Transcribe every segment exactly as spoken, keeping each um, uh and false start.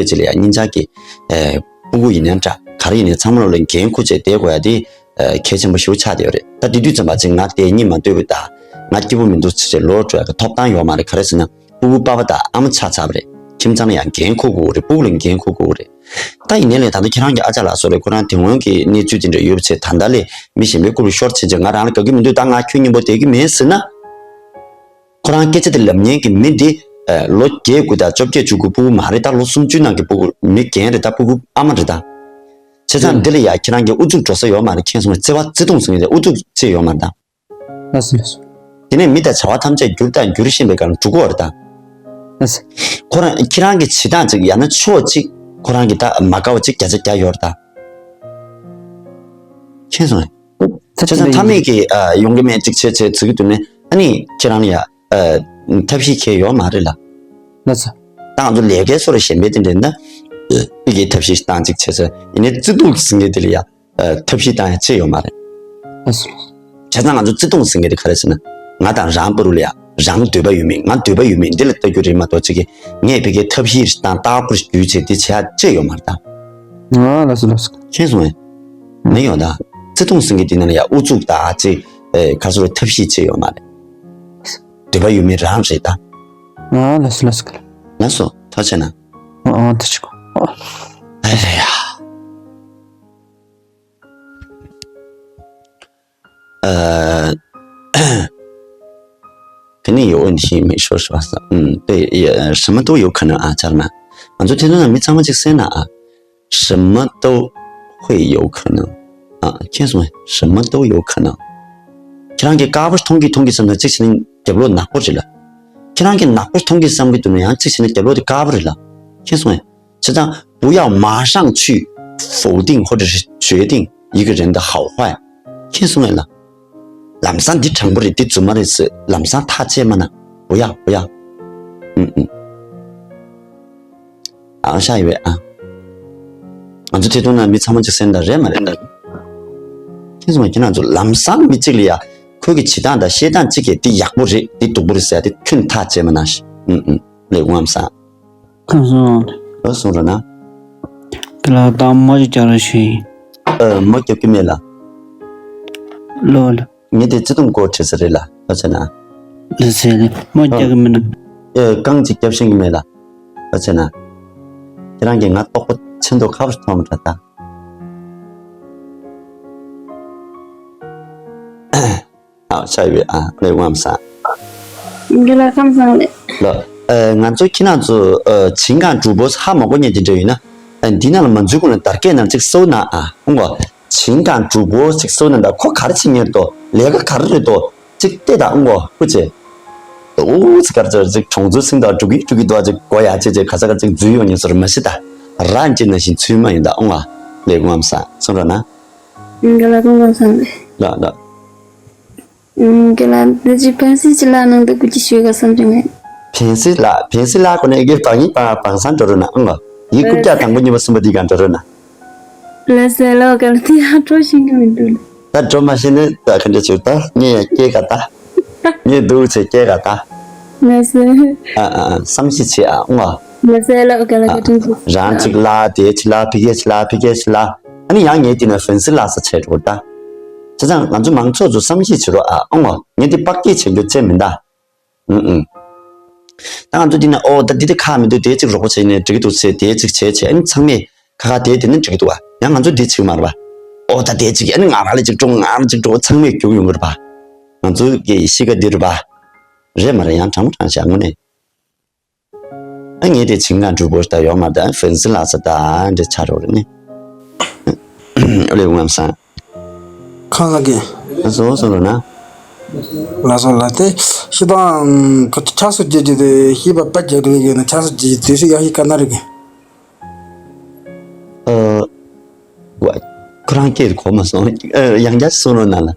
ཕལ་ཆེར་ལ་ཡ་གཉིས་ཆར་གྱི་ཨེ་སྤུ་གུ་ཡིན་ནའང་འདྲ་ག་རེ་ཡིན་ནའི་ཚང་མ་ལོ་ལ་འགན་འཁུར་བྱས་བསྡད་དགོས་ཡ་དེ་ཨེ་གལ་ཆེན་པོ་ཞེ་པོ་ཆགས་བསྡད་ཡོད་རེད། ད་དེ་དུས་ཙམ་པ་ཅིག་ང་དེ་གཉིད་མ་སྡོད་པ་དང་ང་སྐྱིད་པོ་མི་འདུག་ཟེར་བྱས་ལོག་འགྲོ་ཡ་གི་ཐོབ་ཐང་ཡོད་མ་རེད། ག་རེ་ཟེར་ན། སྤུ་གུ་པ་ཕ་དང་ཨ་མ་ཆགས་ཚར་བ་རེད། ཁྱིམ་ཚང་ལ་ཡང་འགན་འཁུར་དགོས་རེད། སྤུ་གུ་ལ་འགན་འཁུར་དགོས་རེད། ད་ཡིན་ནའི་ལས་ད་ལྟ་ཁྱེད་རང་གི་ཨ་ཅག་ལགས་སོགས་ལ་ཁོ་རང་དེ་སྔོན་གྱི་གནས་ཚུལ་དེ་འདྲ་ཡོད་པ་བྱས་ད་ལྟ་ལས་མི་གཞན་པའི་སྐུ་ལ་ཤོར་ཕྱིན་བྱས་ང་རང་ལ་དགའ་གི་མི་འདུག་ད་ང་ཁྱོད་མཉམ་པོ་བསྡད་ཀྱི་མེད་ཟེར་ན། ཁོ་རང་སྐད་ཆ་དེ་ལབ་མཁན་གྱི་མི་འདི་ལོ་བརྒྱད་དགུ་དང་བཅོ་བརྒྱད་བཅུ་དགུ་སྤུ་གུ་མ་རེད། ད་ལོ་སུམ་ཅུ་ནང་གི་སྤུ་གུ་མི་རྒན་རེད། ད་སྤུ་གུ་ཨ་མ་རེད། ད་བྱས་ཙང་འདི་ལ་ཡ་ཁྱེད་རང་གི་ཨུ་ཚུགས་འགྲོ་ས་ཡོད་མ་རེད། མཁྱེན་སོང་ངས། བརྩེ་བ་བརྩེ་དུང་ཟེར་མཁན་དེ་ཨུ་ཚུགས་ཅིག་ཡོད་མ་རེད་ད། ལགས་སོ་ལགས་སོ། དེ་ནས་མི་དང་བྱ་བ་ཐམས་ཅད་འགྱུར་དང་འགྱུར་བཞིན་པའི་སྒང་འགྲོ་གི་ཡོད་རེད་ད། ལགས་སོ། ཁོ་རང་ཁྱེད་རང་གི་བྱེད་སྟངས་ཅིག་ཡང་ན་ཕྱོགས་གཅིག་ཁོ་རང་གི་ད་མ་དགའ་བ་ཅིག་བརྒྱ་ཆ་བརྒྱ་ཡོད་རེད་ད། མཁྱེན་སོང་ངས། ད་བྱས་ཙང་མཐའ་མེད་ཀྱི་ཨ་ཡོང་གི་མེད་ཅིག་བྱས་བྱས་ཟེར་གྱི་འདུག་ནས་ཨ་ནི་ཁྱེད་རང་ལ་ཡ་ཨ་ཐབས་ཤེས་གང་ཡང་ཡོད་མ་རེད་ལ། ལགས་སོ། ད་ང་ཚོ་ལས་ཀའི་སོ་ར་གཞན་པའི་དེ་འདྲ་ཡིན་ན་ཨ་ཕ་གིའི་ཐབས་ཤེས་བཏང་ཅིག་བྱས་ཙང་ཡིན་ནའི་བརྩེ་དུང་ཟེར་མཁན་དེ་ལ་ཡ། ཨ་ཐབས་ཤེས་བཏང་ཡ་ཅི་ཡོད་མ་རེད། ལགས་སོ། བྱས་ཙང་ང་ཚོ་བརྩེ་དུང་ཟེར་མཁན་དེ་ག་རེ་ཟེར་ན། ང་དང་རང་བར་དུ་ལ་ཡ་རང་འདོད་པ་ཡོད་མེད་ང་འདོད་པ་ཡོད་མེད་འདི་ལ་ལྟ་རྒྱུ་རེད་མ་གཏོགས་ཅིག་གིས་ངས་ཕ་གིའི་ཐབས་ཤེས་དང་ལྟ་བུར་བརྒྱུད་བྱས་འདི་བྱས་ཡ་ཅི་ཡོད་མ་རེད་ད། ཨ་ལགས་སོ་ལགས་སོ། མཁྱེན་སོང་ངས། མི་ཡོང་ད། བརྩེ་དུང་ཟེར་མཁན་དེ་ནང་ལ་ཡ་ཨུ་ཚུགས་དང་ཅིག་ཨེ་ག་རེ་ཟེར་ཐབས་ཤེས་ཅི་ཡོད་མ་རེད། འདོད་པ་ཡོད་མེད་རང་རེད་ད། ཨ་ལགས་སོ་ལགས་སོ། ལགས་སོ་ཐུགས་རྗེ་གནང་། ཨ་ཨ་ཐུགས་རྗེ་གནང་། ཨ་རེད་ཡ། 呃，肯定有问题，没说是吧？嗯，对，也什么都有可能啊，家人们。俺昨天晚上没咱们就先了啊，什么都会有可能啊，听说没？什么都有可能。ཁྱེད་རང་གི་དཀར་པོ་མཐོང་གི་མཐོང་གི་བསམ་ན་གཅིག་བྱས་ན་རྒྱབ་ལོགས་ནག་པོ་རེད་ལ། ཁྱེད་རང་གི་ནག་པོ་མཐོང་གི་བསམ་གི་འདུག་ན་ཡང་གཅིག་བྱས་ན་རྒྱབ་ལོགས་དེ་དཀར་པོ་རེད་ལ། མཁྱེན་སོང་ངས། 实际上，不要马上去否定或者是决定一个人的好坏。 མཁྱེན་སོང་ངས་ལ། ལམ་སང་འདི་དྲང་པོ་རེད། འདི་རྫུན་མ་རེད་ཟེར་ལམ་སང་ཐག་བཅད་མ་ན། 不要，不要。 ཨུམ་ཨུམ། ཨ་ཤ་ཡི་བས་ཨ། ང་ཚོ་ཐད་གཏོང་ན་མི་ཚང་མ་ཅིག་སེམས་དང་རེད་མ་རེད་ད། མཁྱེན་སོང་ངས། ཁྱེད་རང་ཚོ་ལམ་སང་མི་གཅིག་ལ་ཡ། ཁོའི་གི་བྱེད་སྟངས་དང་བཤད་སྟངས་གཅིག་གིས་འདི་ཡག་པོ་རེད་འདི་སྡུག་པོ་རེད་ཟེར་ཡ་དེ་ཁྱོན་ཐག་བཅད་མ་ན་ཤི། ཨུམ་ཨུམ། ལས་དབང་སང་། ཁམས་སོང་། ཨ་སོང་ར་ན། དེ་ལ་ད་མོ་ཅིག་རྒྱག་ར་ཞུ་ཡིན། ཨ་མོ་རྒྱབ་ཀྱི་མེད་ལ། ལོ་ལ། ངས་དེ་བརྩེ་དུང་སྐོར་དྲིས་ས་རེད་ལ་ཐོས་ཚེ་ན། ལ་ཚེ་ལ་མོ་རྒྱག་གི་མེད་ན། ཨེ་རྐང་གཅིག་རྒྱབ་ཤེས་ཀྱི་མེད་ལ་ཐོས་ཚེ་ན། ཁྱེད་རང་གིས་ང་ལྟོགས་པ་ཆེ་མདོག་ཁ་པོ་ཞིག་མཐོང་མ་ད་ད། ཨ་ཤ་ཡི་བས་ཨ་ལས་དབང་སང་། འདི་ལ་ཁམས་སང་ལས། ལ། ཨ་ང་ཚོ་ཁྱེད་རང་ཚོ་ཨ་情感主播་ཧ་མ་གོ་མཁན་དེ་འདྲ་ཡོད་ན། ཨ་འདི་ནང་ལ་མ་འཛུལ་གོང་ལ་དར་རྒྱས་ནང་ཅིག་གསོལ་ན་ཨ་ཧོང་གོ། 情感主播་ཅིག་གསོལ་ན་ད་ཁོ་ག་རེ་བྱེད་མཁན་རེད་དོ་ལས་ཀ་ག་རེ་རེད་དོ་ཅིག་བལྟས་དང་ཧོང་གོ་ཧུ་ཅེ། ཨོ་ཙི་གར་ཙར་ཅིག་གྲོང་ཚོའི་སེང་དང་འབྲུག་གི་འབྲུག་གི་དོ་ཅིག་གོ་ཡ་ཅེ་ཅེ་ག་ས་ག་ཅིག་འཛུལ་ཡོང་ཉེ་སོར་མ་ཤི་ད། རང་ཅི་ན་བཞིན་ཚུལ་མ་ཡིན་ད་ཨོང་ཨ་ལས་དབང་སང་སོང་ར་ན། འདི་ལ་ཁམས་སང་ལས། ལ་ལ། ཨུམ། ཁྱེད་ལ་འདི་ཅི་ཕན་སེ་ཅི་ལ་ནང་དུ་ཀུ་ཅི་ཞུས་ག་བསམ་བྱུང་ངས། ཕན་སེ་ལ་ཕན་སེ་ལ་ཁོ་ནས་ཀྱི་བང་ཡིན་བང་བང་སང་འགྲོ་རུ་ན་ཨང་ལ་ཡི་ཀུ་ཀྱ་དང་པོ་གཉིས་པ་གསུམ་པ་འདི་གང་འགྲོ་རུ་ན། ལ་སེ་ལོ་ག་ལ་དེ་ཧ་འགྲོ་ཤེས་ཀྱི་མི་འདུག་ལ། ད་འགྲོ་མ་ཤེས་ནི་ད་ག་འདྲ་བྱུང་ད་ངས་ཡ་སྐྱེས་ག་ད། ངས་འདུག་ཚེ་སྐྱེས་ག་ད། ལ་སེ། ཨ་ཨ་ཨ་བསམ་ཤེས་བྱེད་ཨ་ཨང་ལ། ལ་སེ་ལོ་ག་ལ་ག་དྲིན་ཆེ། རང་གཅིག་ལ་དེ་ཆི་ལ་ཕི་གེ་ཆི་ལ་ཕི་གེ་ཆི་ལ། ཨ་ནི་ཡང་ངས་དེ་ན་ཧྥན་སི་ལ་ས་ཆེ་འགྲོ་ད། བྱས་ཙང་ང་ཚོ་མང་ཚོགས་ཚོ་བསམ་ཤེས་བྱེད་རོགས་ཨ་ཨང་བ་ངས་དེ་པག་སྐྱེས་བྱེད་རྒྱུ་བཅས་མིན་ད། ཨུང་ཨུང་། ད་ང་ཚོ་དེ་ན་ཨོ་ད་འདི་དེ་ཁག་མི་འདུག་དེ་གཅིག་རོགས་པ་བྱས་ནས་འགྲིག་གི་འདུག་ཟེར་དེ་གཅིག་བྱས་བྱས་ཨ་ནི་ཚང་མས་ཁ་ཁ་དེ་དེ་ནི་འགྲིག་གི་འདུག་བ་ཡང་ང་ཚོ་འདི་བྱེད་ཀྱི་མ་རེད་པ། ཨོ་ད་དེ་གཅིག་ཨ་ནི་ང་རང་ལ་གཅིག་འགྲོ་ང་རང་གཅིག་འགྲོ་ཚང་མས་རྒྱུག་ཡོང་གི་རེད་པ། ང་ཚོ་གི་གཤིས་ཀ་འདི་རེད་པ། རེད་མ་རེད་ཡང་དྲང་མོ་དྲང་བཞག་དངོས་གནས། ཨ་ངས་དེ་བྱིངས་ཀ་འགྲུལ་པོ་ཞིག་ད་ཡོང་མ་ད་ཧྥན་སི་ལ་ས་ད་འདྲེ་ཆ་རོགས་རེད་ནི། ཨ་ལེ་ངམ་སང་། ཁ་ལ་གི། ཨ་སོ་སོ་རོ་ན། ལ་སོ་ལ་དེ་ཤི་དང་ཁ་ཆ་སོ་ཇེ་ཇེ་དེ་ཤི་བ་པ་ཇེ་དེ་གི་ན་ཆ་སོ་ཇེ་ཇེ་དེ་སི་ཡ་ཤི་ཀ་ན་རེ་གི། ཨ། ཝ། ཁོ་རང་སྐད་གོ་མ་སོང་། ཨ་ཡང་བསྐྱར་གསུང་རོགས་གནང་ལ།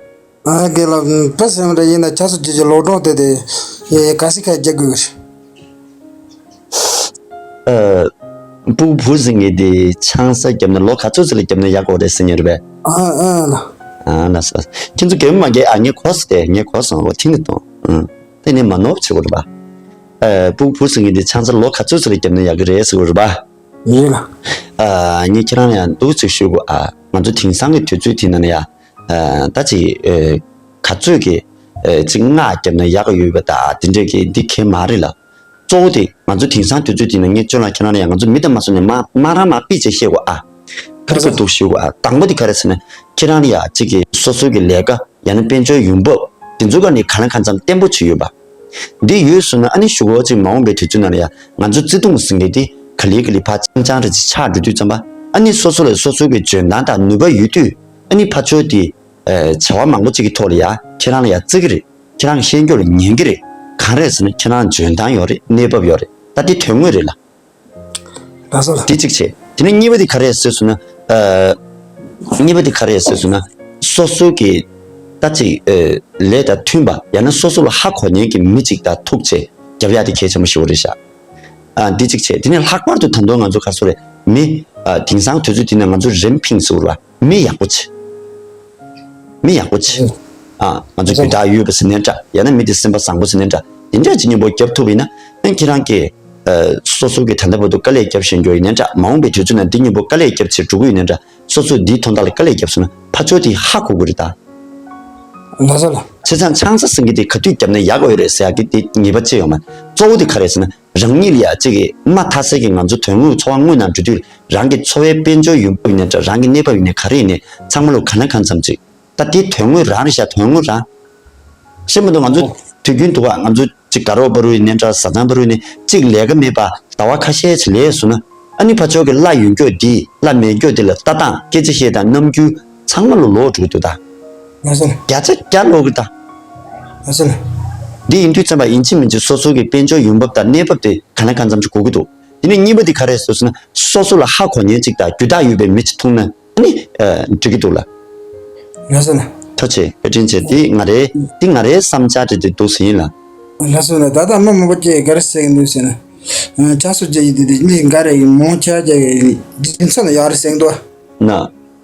ཨ་གེ་ལ་ཕ་སེམས་རེ་ཡིན་ན་ཆ་སོ་ཇེ་ཇེ་ལོག་གྲོང་དེ་དེ་ཡེ་ག་སི་ཁ་རྒྱག་དགོས། ཨ། སྤུ་བུ་ཟིན་གི་དེ་ཆང་ས་བརྒྱབ་ན་ལོ་ག་ཚོད་ཙམ་ལ་བརྒྱབ་ན་ཡག་གོ་རེད་ཟེར་ཉེ་རེད་པས། ཨ་ཨ་ལ། ཨ་ལ་ས། ཁྱེད་ཚོ་གེ་མ་གེ་ཨ་ངས་གོ་སི་དེ་ངས་གོ་སོང་བ་ཐིང་ནི་གཏོང་། ཨ། དེ་ནས་མ་ནོར་བྱེད་དགོས་རེད་པ། ཨ། སྤུ་བུ་ཟིན་གི་དེ་ཆང་ས་ལོ་ག་ཚོད་ཙམ་ལ་བརྒྱབ་ན་ཡག་གི་རེད་ཟེར་དགོས་རེད་པ། ཡིན་ལ། ཨ། ངས་ཁྱེད་རང་ལ་ཡང་འདུག་ཅིག་ཞུ་དགོས་ཨ། ང་ཚོ་དེང་སང་གི་དུས་ཚོད་དེ་ནང་ལ་ཡ། ཨ། ད་ཅིག་ཨ། ག་ཚོད་ཀྱི་ཨ། ཅིག་སྔགས་བརྒྱབ་ན་ཡག་གི་ཡོད་པ་ད་དེ་འདྲས་ཀྱི་འདི་གལ་མ་རེད་ལ། གཙོ་བོ་དེ་ང་ཚོ་དེང་སང་དུས་ཚོད་དེ་ནང་ངས་ཅོ་ལགས་ཁྱེད་རང་ལ་ཡ་ང་ཚོ་མི་དང་མ་སོང་ནས་མ་མ་རང་མ་ཕིག་ཅིག་བཤད་དགོས་ཨ། ག་རེ་ཟེར་འདུག་ཞུ་དགོས་ཨ། དང་པོ་དེ་ག་རེ་ཟེར་ན་ཁྱེད་རང་ལ་ཡ་ཅིག་གི་སོ་སོ་གི་ལས་ཀ་ཡང་ན་དཔལ་འབྱོར་ཡོང་འབབ་དེ་ཚོ་ག་ནས་གང་ལ་གང་འཚམ་བརྟན་པོ་བྱས་ཡོད་པ། འདི་ཡོད་སོང་ན་ཨ་ནི་ཞུ་གོ་ཅིག་མ་འོངས་པའི་དུས་ཚོད་ནང་ལ་ཡ་ང་ཚོ་བརྩེ་དུང་ཟིན་གི་དེ་ག་ལེ་ག་ལེ་ཕར་ཅང་ཅང་རེ་ཅིག་ཆགས་འགྲོ་དུས་ཙམ་པ་ཨ་ནི་སོ་སོ་ལ་སོ་སོ་གི་འཇོན་ཐང་དང་ནུས་པ་ཡོད་དུས་ཨ་ནི་ཕར་ཕྱོགས་དེ་བྱ་བ་མང་པོ་ཅིག་གི་ཐོག་ལ་ཡ་ཁྱེད་རང་ལ་ཡ་བརྩི་གི་རེད། ཁྱེད་རང་གི་ཤེས་རྒྱུ་ལ་ཉན་གི་རེད། གང་རེད་ཟེར་ན་ཁྱེད་རང་འཇོན་ཐང་ཡོད་རེད། གནས་བབ་ཡོད་རེད། ད་དེ་དོན་དངོས་རེད་ལ། ལགས་སོ་ལགས། དེ་གཅིག་བྱས། དེ་ནས་གཉིས་པ་དེ་ག་རེ་ཟེར་སོང་ན། ཨ། གཉིས་པ་དེ་ག་རེ་ཟེར་སོང་ན། སོ་སོ་གི་ད་ཅིག་ཨ། ལས་དང་མཐུན་པ་ཡང་ན་སོ་སོ་ལ་ཧ་གོ་མཁན་གྱི་མི་གཅིག་དང་ཐུག་བྱས་རྒྱབ་ཡག་དེ་གལ་ཆེན་པོ་ཞེ་པོ་རེད་ཤག་ཨ། འདི་གཅིག་བྱས། དེ་ནས་ལྷག་པར་དུ་ད་དུང་ང་ཚོ་ག་རེ་ཟེར་དགོས་རེད། མི། ཨ། དེང་སང་དུས་ཚོད་འདི་ནང་ང་ཚོ་རིམ་ཕིང་ཟེར་བ། མི་ཡག་པོ་བྱེད། མི་ཡག་པོ་བྱེད། ཨ། ང་ཚོ་རྒྱུ་དག་ཡོད་པ་ཟེར་ནའི་འདྲ། ཡང་ན་མི་དེ་སེམས་པ་བཟང་པོ་ཟེར་ནའི་འདྲ། དེ་འདྲ་ཅིག་མཉམ་པོ་རྒྱབ་ཐུབ་པ་ཡིན་ན། ཨ། ཁྱེད་རང་གིས། ཨ། སོ་སོ་གི་ད་ལྟ་བར་དུ་དཀའ་ལས་རྒྱབ་བཞིན་ཡོད་ཡིན་ནའི་འདྲ། མ་འོངས་པའི་དུས་ཚོད་ནང་འདི་མཉམ་པོ་དཀའ་ལས་རྒྱབ་བྱེད་འགྲོ་གི་ཡོད་ནའི་འདྲ། སོ་སོ་འདིའི་དོན་དག་ལ་དཀའ་ལས་རྒྱབ་སོང་ན་ཕར་ཕྱོགས་དེ་ཧ་གོ་དགོས་རེད་ད། ལགས་སོ་ལགས། བྱས་ཙང་ཆང་ས་ཟིན་གི་དེ་ག་དུས་བརྒྱབ་ན་ཡག་གི་ཡོད་རེད་ཟེར་ཡག་གི་དེ་ངེས་པ་ཅི་ཡོད་མ་རེད། གཙོ་བོ་དེ་ག་རེད་ཟེར་ན། རང་ཉིད་ལ་ཡ་གཅིག་གི་མ་མཐའ་ཟད་ཀྱི་ང་ཚོ་དོན་དངོས་འཚོ་བ་དངོས་ནང་འགྲོ་དུས་རང་གི་འཚོ་བའི་དཔལ་འབྱོར་ཡོང་འབབ་ཡིན་ནའི་འདྲ། རང་གི་གནས་བབ་ཡིན་ནའི་ག་རེ་ཡིན་ནའི་ཚང་མ་ལོ་གང་ལ་གང་འཚམ་ཅིག་ད་དེ་དོན་དངོས་རང་རེད་ཤག་དོན་དངོས་རང་། ཤེས་མི་འདུག་ང་ཚོ་དུས་རྒྱུན་འདུག་ག་ང་ཚོ་གཅིག་དགའ་རོགས་བར་དུ་ཡིན་ནའི་འདྲ། བཟའ་ཚང་བར་དུ་ཡིན་ནའི་གཅིག་ལས་ཀ་མེད་པ་ཟླ་བ་ཁ་ཤས་ཅིག་ལས་སོང་ན་ཨ་ནི་ཕར་ཕྱོགས་ཀྱི་གླ་ཡོད་མཁན་དེ་གླ་མེད་མཁན་དེ་ལ་ལྟ་སྟངས་སྐད་ཆ་བཤད་སྟངས་རྣམ་འགྱུར་ཚང་མ་ལོ་ལོག་འགྲོ་གི་འདུག་ད། ལགས་སོ་ལགས། བརྒྱ་ཆ་བརྒྱ་ལོག་གི་ད། ལགས་སོ་ལགས། འདི་ཡིན་དུས་ཙམ་པ་ཡིན་གཅིག་མིན་གཅིག་སོ་སོ་གི་དཔལ་འབྱོར་ཡོང་འབབ་དང་གནས་བབ་དེ་གང་ལ་གང་འཚམ་ཅིག་དགོས་ཀྱི་འདུག་དེ་ནས་གཉིས་པ་དེ་ག་རེ་ཟེར་ཟེར་ན་སོ་སོ་ལ་ཧ་གོ་མཁན་ཅིག་དང་རྒྱུ་དག་ཡོད་པའི་མི་ཅིག་མཐོང་ན་ཨ་ནི་འགྲིག་གི་འདུག་ལ། ལགས་སོ་ལགས། ཐུགས་རྗེ་ཆེ། བཀའ་དྲིན་ཆེ། འདི་ང་རའི་འདི་ང་རའི་བསམ་འཆར་དེ་དེ་འདུག་ཟེར་ཡིན་ལ། ལགས་སོ་ལགས། ད་ལྟ་མི་མང་པོ་སྐད་ག་རེ་ཟེར་གི་འདུག་ཟེར་ན། ཆ་སོ་རྒྱ་ཡི་དེ་དེ་ནི་འགའ་རེ་ཡིན་མོང་ཆ་རྒྱ་ཡི་རྒྱུ་མཚན་ཡག་རེད་ཟེར་གི་འདུག་ན།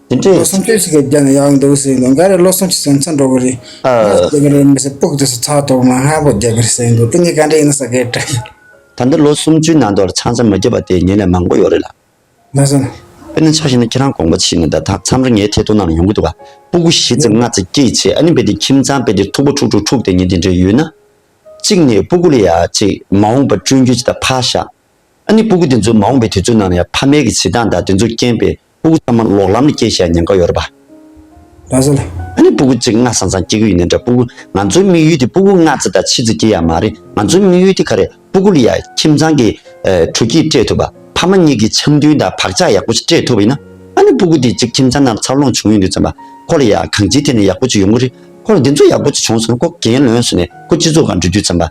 དེ་འདྲས་ལོ་སུམ་ཅུ་ཞིག་གི་རྒྱ་ནས་ཡག་འདུག་ཟེར་འདུག་འགའ་རེ་ལོ་སུམ་ཅུ་ཟིན་ཚར་འགྲོ་གི་རེད། ཨ། ང་རྒྱ་གི་རེད་མི་ཟེར་སྤུག་དེ་སུ་ཚགས་ཐོག་མ་སྔ་པོ་རྒྱ་གི་རེད་ཟེར་འདུག་དེ་ནི་ག་འདྲ་ཡིན་ན་ས་གའི་དྲ། ད་ལྟ་ལོ་སུམ་ཅུའི་ནང་དུ་ཆང་ས་མ་བརྒྱབ་པ་དེ་ངེད་ལས་མང་པོ་ཡོད་རེད་ལ། ལགས་སོ། དཔེར་ན་ཆ་བཞག་ན་ཁྱེད་རང་དགོངས་པ་ཕྱིན་ན་ད་ད་མཚམས་རེ་ངའི་ཐད་གཏོང་ནང་ལ་ཡོང་གི་འདུག་ག་སྤུ་གུ་བཞི་ཙམ་ལྔ་ཙམ་སྐྱེས་བྱས་ཨ་ནི་དཔེ་དེ་ཁྱིམ་ཚང་དཔེ་དེ་འཐུག་པོ་འཁྲུག་འཁྲུག་འཁྲུག་དེ་ཉིན་དེ་འདྲ་ཡོད་ན། གཅིག་ནས་སྤུ་གུ་ལ་ཡ་གཅིག་མ་འོངས་པ་བསྐྲུན་རྒྱུ་ཅིག་དང་ཕར་བཞག་ཨ་ནི་སྤུ་གུ་དེ་ཚོ་མ་འོངས་པའི་དུས་ཚོད་ནང་ལ་ཡང་ཕ་མའི་གི་བྱེད་སྟངས་དང་དེ་ཚོ་རྐྱེན་པས་སྤུ་གུ་ཚང་མ་ལོག་ལམ་ལ་སྐྱེལ་བཞག་ཉེན་ཁ་ཡོད་རེད་པ། ལགས་སོ་ལགས། ཨ་ནི་སྤུ་གུ་གཅིག་སྔ་སང་སང་སྐྱེ་གི་ཡོད་ནའི་འདྲ། སྤུ་གུ་ང་ཚོའི་དམིགས་ཡུལ་དེ་སྤུ་གུ་ལྔ་ཙམ་དང་ཕྱེད་ཙམ་སྐྱེ་ཡག་མ་རེད། ང་ཚོའི་དམིགས་ཡུལ་དེ་ག་རེ། སྤུ་གུ་ལ་ཡ་ཁྱིམ་ཚང་གི་ཨ་དྲོ་སྐྱིད་སྤྲད་ཐུབ་པ། ཕ་མ་གཉིས་ཀྱི་འཆམ་མཐུན་དང་བག་ཆགས་ཡག་པོ་ཞིག་སྤྲད་ཐུབ་པ་ཡིན་ན། ཨ་ནི་སྤུ་གུ་དེ་གཅིག་ཁྱིམ་ཚང་ནང་འཚར་ལོངས་བྱུང་ཡོང་དུས་ཙམ་པ་ཁོ་ལ་ཡ་གང་ཅིའི་ཐད་ནས་ཡག་པོ་ཅིག་ཡོང་གི་རེད། ཁོ་ལ་འདི་ཚོ་ཡག་པོ་ཅིག་བྱུང་སོང་ན་ཁོ་རྒན་ལོན་སོང་ནས་ཁོ་སྤྱི་ཚོགས་སྒང་འགྲོ་དུས་ཙམ་པ་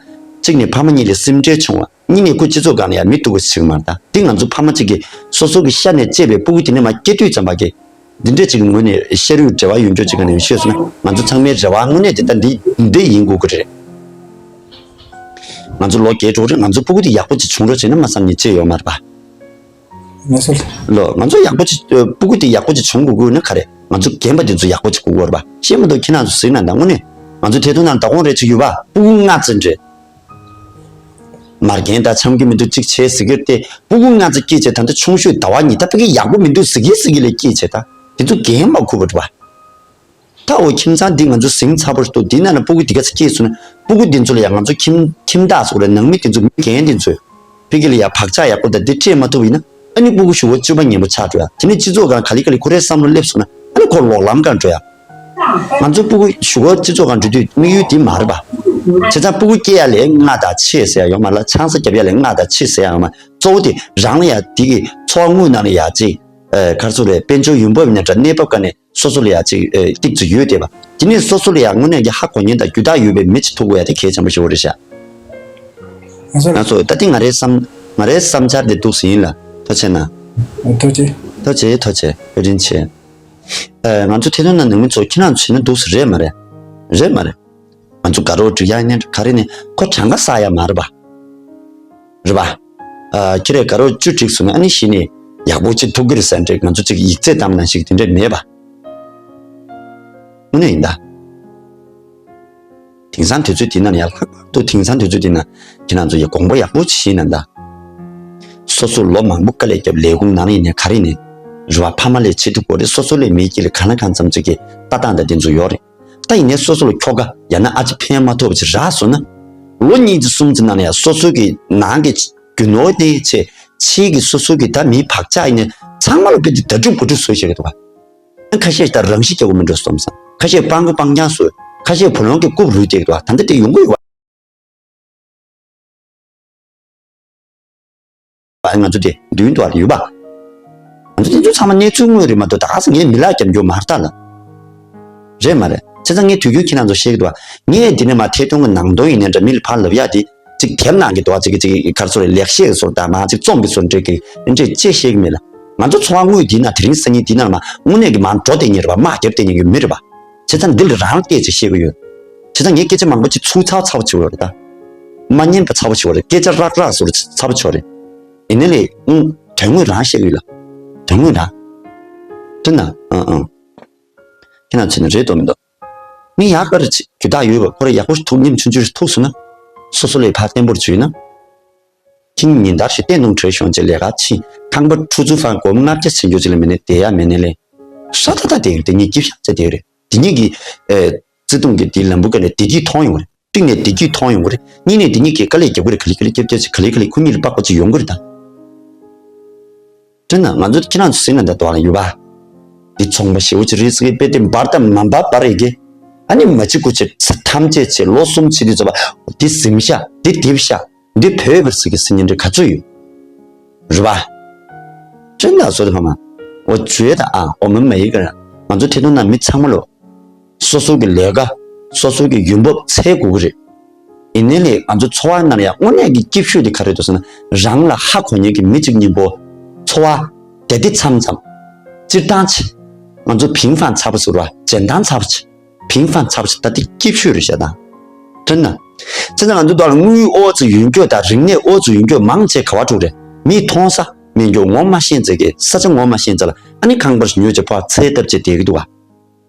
གཅིག་ནས་ཕ་མ་གཉིས་ལ་སེམས་ཁྲལ་བྱུང་བ། གཉིས་ནས་ཁོ་སྤྱི་ཚོགས་སྒང་ལ་ཡང་མི་སྡུག་པ་ཞིག་མ་རེད། ད་འདི་ང་ཚོ་ཕ་མ་གཅིག་གིས་སོ་སོ་གི་ཤ་ནས་གཅེས་པའི་སྤུ་གུ་དེ་ནས་མར་སྐྱེ་དུས་ཙམ་པ་གི་འདི་འདྲས་ཅིག་གི་ངོས་ནས་ཤ་རུས་འབྲེལ་བ་ཡོད་འགྲོ་ཅིག་ག་ནས་ཤོད་སོང་ན་ང་ཚོ་ཚང་མའི་རེ་བ་དངོས་གནས་དེ་ད་འདི་འདི་ཡིན་དགོས་ཀྱི་རེད། ང་ཚོ་ལོ་རྒས་འགྲོ་རེད། ང་ཚོ་སྤུ་གུ་དེ་ཡག་པོ་ཅིག་བྱུང་རོགས་བྱས་ན་མ་བསམ་ནས་ཅི་ཡོད་མ་རེད་པ། ལགས་སོ། ལོ་ང་ཚོ་ཡག་པོ་ཅིག་སྤུ་གུ་དེ་ཡག་པོ་ཅིག་བྱུང་དགོས་ཀྱི་ཡོད་ན་ག་རེ་ང་ཚོ་རྒན་པ་དེ་ཚོ་ཡག་པོ་ཅིག་དགོས་ཀྱི་ཡོད་རེད་པ། ཤེས་མི་འདུག་ཁྱེད་རང་ཚོ་གཟིགས་ན་ད་དངོས་གནས་ང་ཚོ་ཐད་གཏོང་ནང་མདང་དགོང་རེད་ཅིག་ཡོད་པ་སྤུ་གུ་ལྔ་ཙམ་རེད། མ་རྒན་དང་འཆམ་གྱི་མི་འདུག་གཅིག་བྱས་ཟེར་གྱི་རེད་དེ་སྤུ་གུ་ལྔ་ཙམ་སྐྱེས་བྱས་ད་ལྟ་ཆུང་ཤོས་ཟླ་བ་གཉིས་ད་ཕ་གི་ཡག་པོ་མི་འདུག་ཟེར་གྱི་ཟེར་གྱི་ལས་སྐྱེས་བྱས་ད་དེ་ཚོ་རྒན་མ་ཁུ་བ་འགྲོ་བ། ད་འོ་ཁྱིམ་ཚང་འདི་ང་ཚོ་ཟིང་ཚ་པོ་ཞིག་འདུག་འདི་ན་ན་སྤུ་གུ་འདི་ག་ཚོད་སྐྱེས་སོང་ན་སྤུ་གུ་འདི་ཚོ་ལ་ཡང་ང་ཚོ་ཁྱིམ་ཁྱིམ་བདག་ཚོ་ལ་ནང་མི་འདི་ཚོ་མི་རྒན་འདི་ཚོས་ཕ་གི་ལ་ཡང་བག་ཆགས་ཡག་པོ་དང་འདི་སྤྲད་མ་ཐུབ་ཡིན་ན་ཨ་ནི་སྤུ་གུ་གཞུག་གུ་སྤྱོད་པ་ངན་པོ་ཆགས་འགྲོ་ཡ། དེ་ནི་སྤྱི་ཚོགས་སྒང་ག་ལེ་ག་ལེ་ཁོ་རའི་བསམ་བློ་སླེབས་སོང་ན་ཨ་ནི་ཁོ་ལོག་ལམ་སྒང་འགྲོ་ཡ། ང་ཚོ་སྤུ་གུ་གཞུག་གུ་སྤྱི་ཚོགས་སྒང་འགྲོ་དུས་དམིགས་ཡུལ་འདི་མ་རེད་པ། བྱས་ཙང་སྤུ་གུ་སྐྱེ་ཡ་ལས་ལྔ་དང་ཕྱེད་ཟེར་ཡ་ཡོད་མ་རེད། ཆང་ས་རྒྱབ་ཡ་ལས་ལྔ་དང་ཕྱེད་ཟེར་ཡ་ཡོད་མ་རེད། གཙོ་བོ་དེ་རང་ལ་ཡ་འདི་གི་འཚོ་བ་དངོས་ནང་ལ་ཡ་ཅིག་ཨ་ག་རེ་ཟེར་རེད། དཔལ་འབྱོར་ཡོང་འབབ་ཡིན་ན་འདྲ་གནས་བབ་སྒང་ནས་སོ་སོ་ལ་ཡ་ཅིག་ཨ་ཏིག་ཙམ་ཡོད་བསྡད་པ། དེ་ནས་སོ་སོ་ལ་ཡ་དངོས་གནས་ཀྱི་ཧ་གོ་མཁན་དང་རྒྱུ་དག་ཡོད་པའི་མི་ཅིག་ཐུག་དགོས་ཡ་དེ་གལ་ཆེན་པོ་ཞིག་རེད་ཤག་ང་ཚོ་ད་ལྟ་ང་རའི་བསམ་ང་རའི་བསམ་འཆར་དེ་འདུག་སེ་ཡིན་ལ། ཐུགས་རྗེ་གནང་། ཐུགས་རྗེ། ཐུགས་རྗེ་ཐུགས་རྗེ། བཀའ་དྲིན་ཆེ། ཨ་ང་ཚོ་ཐད་གཏོང་ནང་ནང་མི་ཚོ་ཁྱེད་རང་ཚོ་བྱས་ན་འདུག་སེ་རེད་མ་རེད། རེད་མ་རེད། ང་ཚོ་དགའ་རོགས་འགྲིག་ཡག་ཡིན་ན་ག་རེ་ནས་ཁོ་གྲངས་ཀ་བསགས་ཡག་མ་རེད་པ། རེད་པ། ཨ་ཁྱེད་རས་དགའ་རོགས་བཅུ་བསྒྲིགས་སོང་ན་ཨ་ནི་གཞི་ནས་ཡག་པོ་ཅིག་ཐུག་གི་རེད་ཟེར་འདྲ་ང་ཚོ་ཅིག་ཡིག་ཚད་བཏང་ན་ཞིག་དེ་འདྲ་མེད་པ། དངོས་གནས་ཡིན་ད། དེང་སང་དུས་ཚོད་འདི་ན་ཡང་ལྷག་པར་དུ་དེང་སང་དུས་ཚོད་འདི་ན་ཁྱེད་རང་ཚོ་ཡ་དགོངས་པ་ཡག་པོ་ཞིག་བཞེས་ན་ད། སོ་སོ་ལོ་མང་པོ་དཀའ་ལས་བརྒྱབ་ལས་ཁུངས་ནང་ཡིན་ནའི་ག་རེ་ཡིན་ནའི་རེད་བ། ཕ་མ་ལས་བྱེད་ཐུབ་དགོས་རེད། སོ་སོ་ལས་མི་སྐྱིད་ལ་གང་ལ་གང་འཚམ་ཅིག་གི་ལྟ་སྟངས་དང་དེ་ཚོ་ཡོད་རེད། ད་ཡིན་ནའི་སོ་སོ་ལ་ཁྱོ་ག་ཡང་ན་ཨ་ཅེ་ཕན་མ་ཐོགས་པ་ཅིག་རག་སོང་ན། ལོ་གཉིས་ཅིག་གསུམ་ཅིག་ནང་ལ་ཡང་སོ་སོ་གི་ནང་གི་རྒྱུ་ནོར་དེ་ཆེ་ཕྱིའི་གི་སོ་སོ་གི་ད་མིའི་བག་ཆགས་ཡིན་ནའི་ཚང་མ་ལ་དཔེ་དེ་ད་སྒྲུབ་གོ་སྒྲུབ་བཟོས་བྱེད་ཀྱི་འདུག་བ། ཁ་ཤས་ད་རང་ཤི་རྒྱག་གི་མི་འགྲོ་བསམ་བསམ། ཁ་ཤས་སྤང་གི་སྤང་རྐྱང་བཟོས། ཁ་ཤས་བུ་ལོན་གྱི་རྐུབ་རུལ་བསྡད་ཀྱི་འདུག་བ། ད་ལྟ་དེ་ཡོང་གི་ཡོད་བ། ང་ཚོ་དེ་མདུན་དུ་ཡོད་པ། ང་ཚོ་དེ་ཚོ་ཚང་མ་གནས་ཚུལ་དངོས་རེད་མ་གཏོགས་ད་ག་ས་ངས་མི་ལག་རྒྱབ་རྒྱུ་མ་རེད་ད་ལ། རེད་མ་རེད། བྱས་ཙང་ངས་དུས་རྒྱུན་ཁྱེད་རང་ཚོ་བཤད་ཀྱི་འདུག་བ། ངས་འདི་ནས་མ་ཐད་གཏོང་གི་ནང་དོན་ཡིན་ནའི་འདྲ་མི་ལ་ཕར་ལབ་ཡག་དེ་ཅིག་དེབ་ནང་གི་འདུག་བ། ཅིག་གི་ཅིག་གི་ག་རེ་ཟེར་རེད། ལེགས་བཤད་ཀྱི་ཟུར་དང་མ་ཅིག་རྩོམ་གྱི་ཟུར་འདྲ་གི་འདྲ་ཅེས་བཤད་ཀྱི་མེད་ལ། ང་ཚོ་འཚོ་བ་དངོས་འདི་ན་དེ་རིང་སང་ཉིན་འདི་ན་མ་དངོས་གནས་ཀྱི་མ་འགྲོ་བསྡད་མཁན་རེད་པ། མ་རྒྱབ་བསྡད་མཁན་གྱི་མི་རེད་པ། བྱས་ཙང་འདི་ལ་རང་སྐད་ཅིག་བཤད་ཀྱི་ཡོད། བྱས་ཙང་ངའི་སྐད་ཆ་མང་པོ་ཅིག་ཚུགས་ཚགས་ཚ་པོ་བྱེད་པ་རེད་ད། མ་སྙན་པ་ཚ་པོ་བྱེད་པ་རེད། སྐད་ཆ་རག་རག་ཟུར་ཚ་པོ་བྱེད་པ་རེད། ཡིན་ནའི་ལས་ཨང་དོན་དངོས་རང་བཤད་ཀྱི་ཡོད་ལ། དོན་དངོས་རང་། དྲན་ན་ཨང་ཨང་། ཁྱེད་རང་ཚོ་ནི་རེད་འདོད་མི་འདུག་མི་ཡག་ག་རེ་བྱེད་རྒྱུ་དག་ཡོད་པ་ཁོ་རེ་ཡག་པོ་ཞིག་ཐུག་སྙེམས་ཆུང་ཆུང་ཞིག་ཐུག་སོང་ན། སོ་སོ་ལས་ཕར་བརྟན་པོར་བྱུས་ན། ཁྱིམ་ཉིན་ལྟར་ཞིག་བརྟན་ཐུང་བྲོས་ཤོང་ཅེས་ལས་ཀ་ཕྱིན། ཁང་པ་ཁྲུ་ཚོ་ཧྥང་སྒོར་ལྔ་བརྒྱ་ཟིན་རྒྱུ་ཅིག་ལ་མེད་ནས་བསྡད་ཡ་མེད་ནས་ལས། ས་ད་ད་དེ་དེ་ཉིད་སྐྱིད་ཤག་ཚེ་དེ་རེད། དེ་ཉིད་ཀྱི་ཨེ་བརྩེ་དུང་གི་དེའི་ལམ་བུ་ཀ་ནས་བདེ་སྐྱིད་མཐོང་ཡོང་རེད། གཅིག་ནས་བདེ་སྐྱིད་མཐོང་ཡོང་གི་རེད། གཉིས་ནས་དེ་གཉིས་ཀྱིས་དཀའ་ལས་རྒྱབ་ཀྱི་རེད། ག་ལེ་ག་ལེ་རྒྱབ་རྒྱབ་བྱས་ག་ལེ་ག་ལེ་ཁོ་གཉིས་ལ་སྤགས་པ་ཅིག་ཡོང་གི་རེད་ད། དྲན་ན་ང་ཚོ་ཁྱེད་རང་ཚོ་ཟིན་ན་ད་དོག་ལ་ཡོད་པ། འདི་ཚོང་པ་ཞེ་པོ་ཅིག་རེད་ཟེར་གི་དཔེ་དེ་འབར་དང་མ་འབར་འབར་རེད་གི། ཨ་ནི་མ་གཅིག་དགུ་བྱས་ཚེ་ཐམས་ཅད་བྱས་ལོ་གསུམ་བྱས་དུས་ཚོད་པ་འདི་ཟིན་ཤག་འདི་རྡིབ་ཤག་འདི་བོད་པར་ཟེར་གི་ཟིན་ཉིན་རེ་ག་ཚོད་ཡོད། རེད་པ། དྲན་ན་བཟོ་དེ་ཕ་མ། འོ་བརྗོད་ད་ཨ་འོ་མ་མ་ཡི་ག་ར་ང་ཚོ་ཐད་གཏོང་ནང་མི་ཚང་མ་ལོ། སོ་སོ་གི་ལས་ཀ། སོ་སོ་གི་ཡོང་འབབ་འཚོལ་དགོས་ཀྱི་རེད། ཡིན་ནའི་ལས་ང་ཚོ་འཚོ་བ་ནང་ཡང་དངོས་གནས་ཀྱི་སྐྱིད་ཤོས་དེ་ག་རེ་འདུག་ཟེར་ན། རང་ལ་ཧ་གོ་མཁན་གྱི་མི་གཅིག་གཉིས་པོ། འཚོ་བ་དེ་དེ་མཚམས་མཚམས། སྤྱིར་བཏང་ཆེ། ང་ཚོ་ཕིང་ཕང་ཚ་པོ་ཟེར་བ་ཅན་དང་ཚ་པོ་ཆེ། ཕིང་ཕང་ཚ་པོ་ཆེ་ད་དེ་སྐྱིད་ཤོས་རེད་བཤད་དང་། དྲན་ན། བྱས་ཙང་ང་ཚོ་དོ་ལ་དངུལ་ཨོ་ཙི་ཡོད་རྒྱུ་དང་རིག་གནས་ཨོ་ཙི་ཡོད་རྒྱུ་མང་ཆེ་ག་བ་འགྲོ་རེད། མི་མཐོང་ས་མེད་རྒྱུ་ངོ་མ་ཤེས་ཚེ་གི་ས་ཆ་ངོ་མ་ཤེས་ཚེ་ལ་ཨ་ནི་ཁང་པར་ཉོས་ཀྱི་ཕར་ཚེ་ཐབས་ཅེས་བསྡད་ཀྱི་འདུག་བ།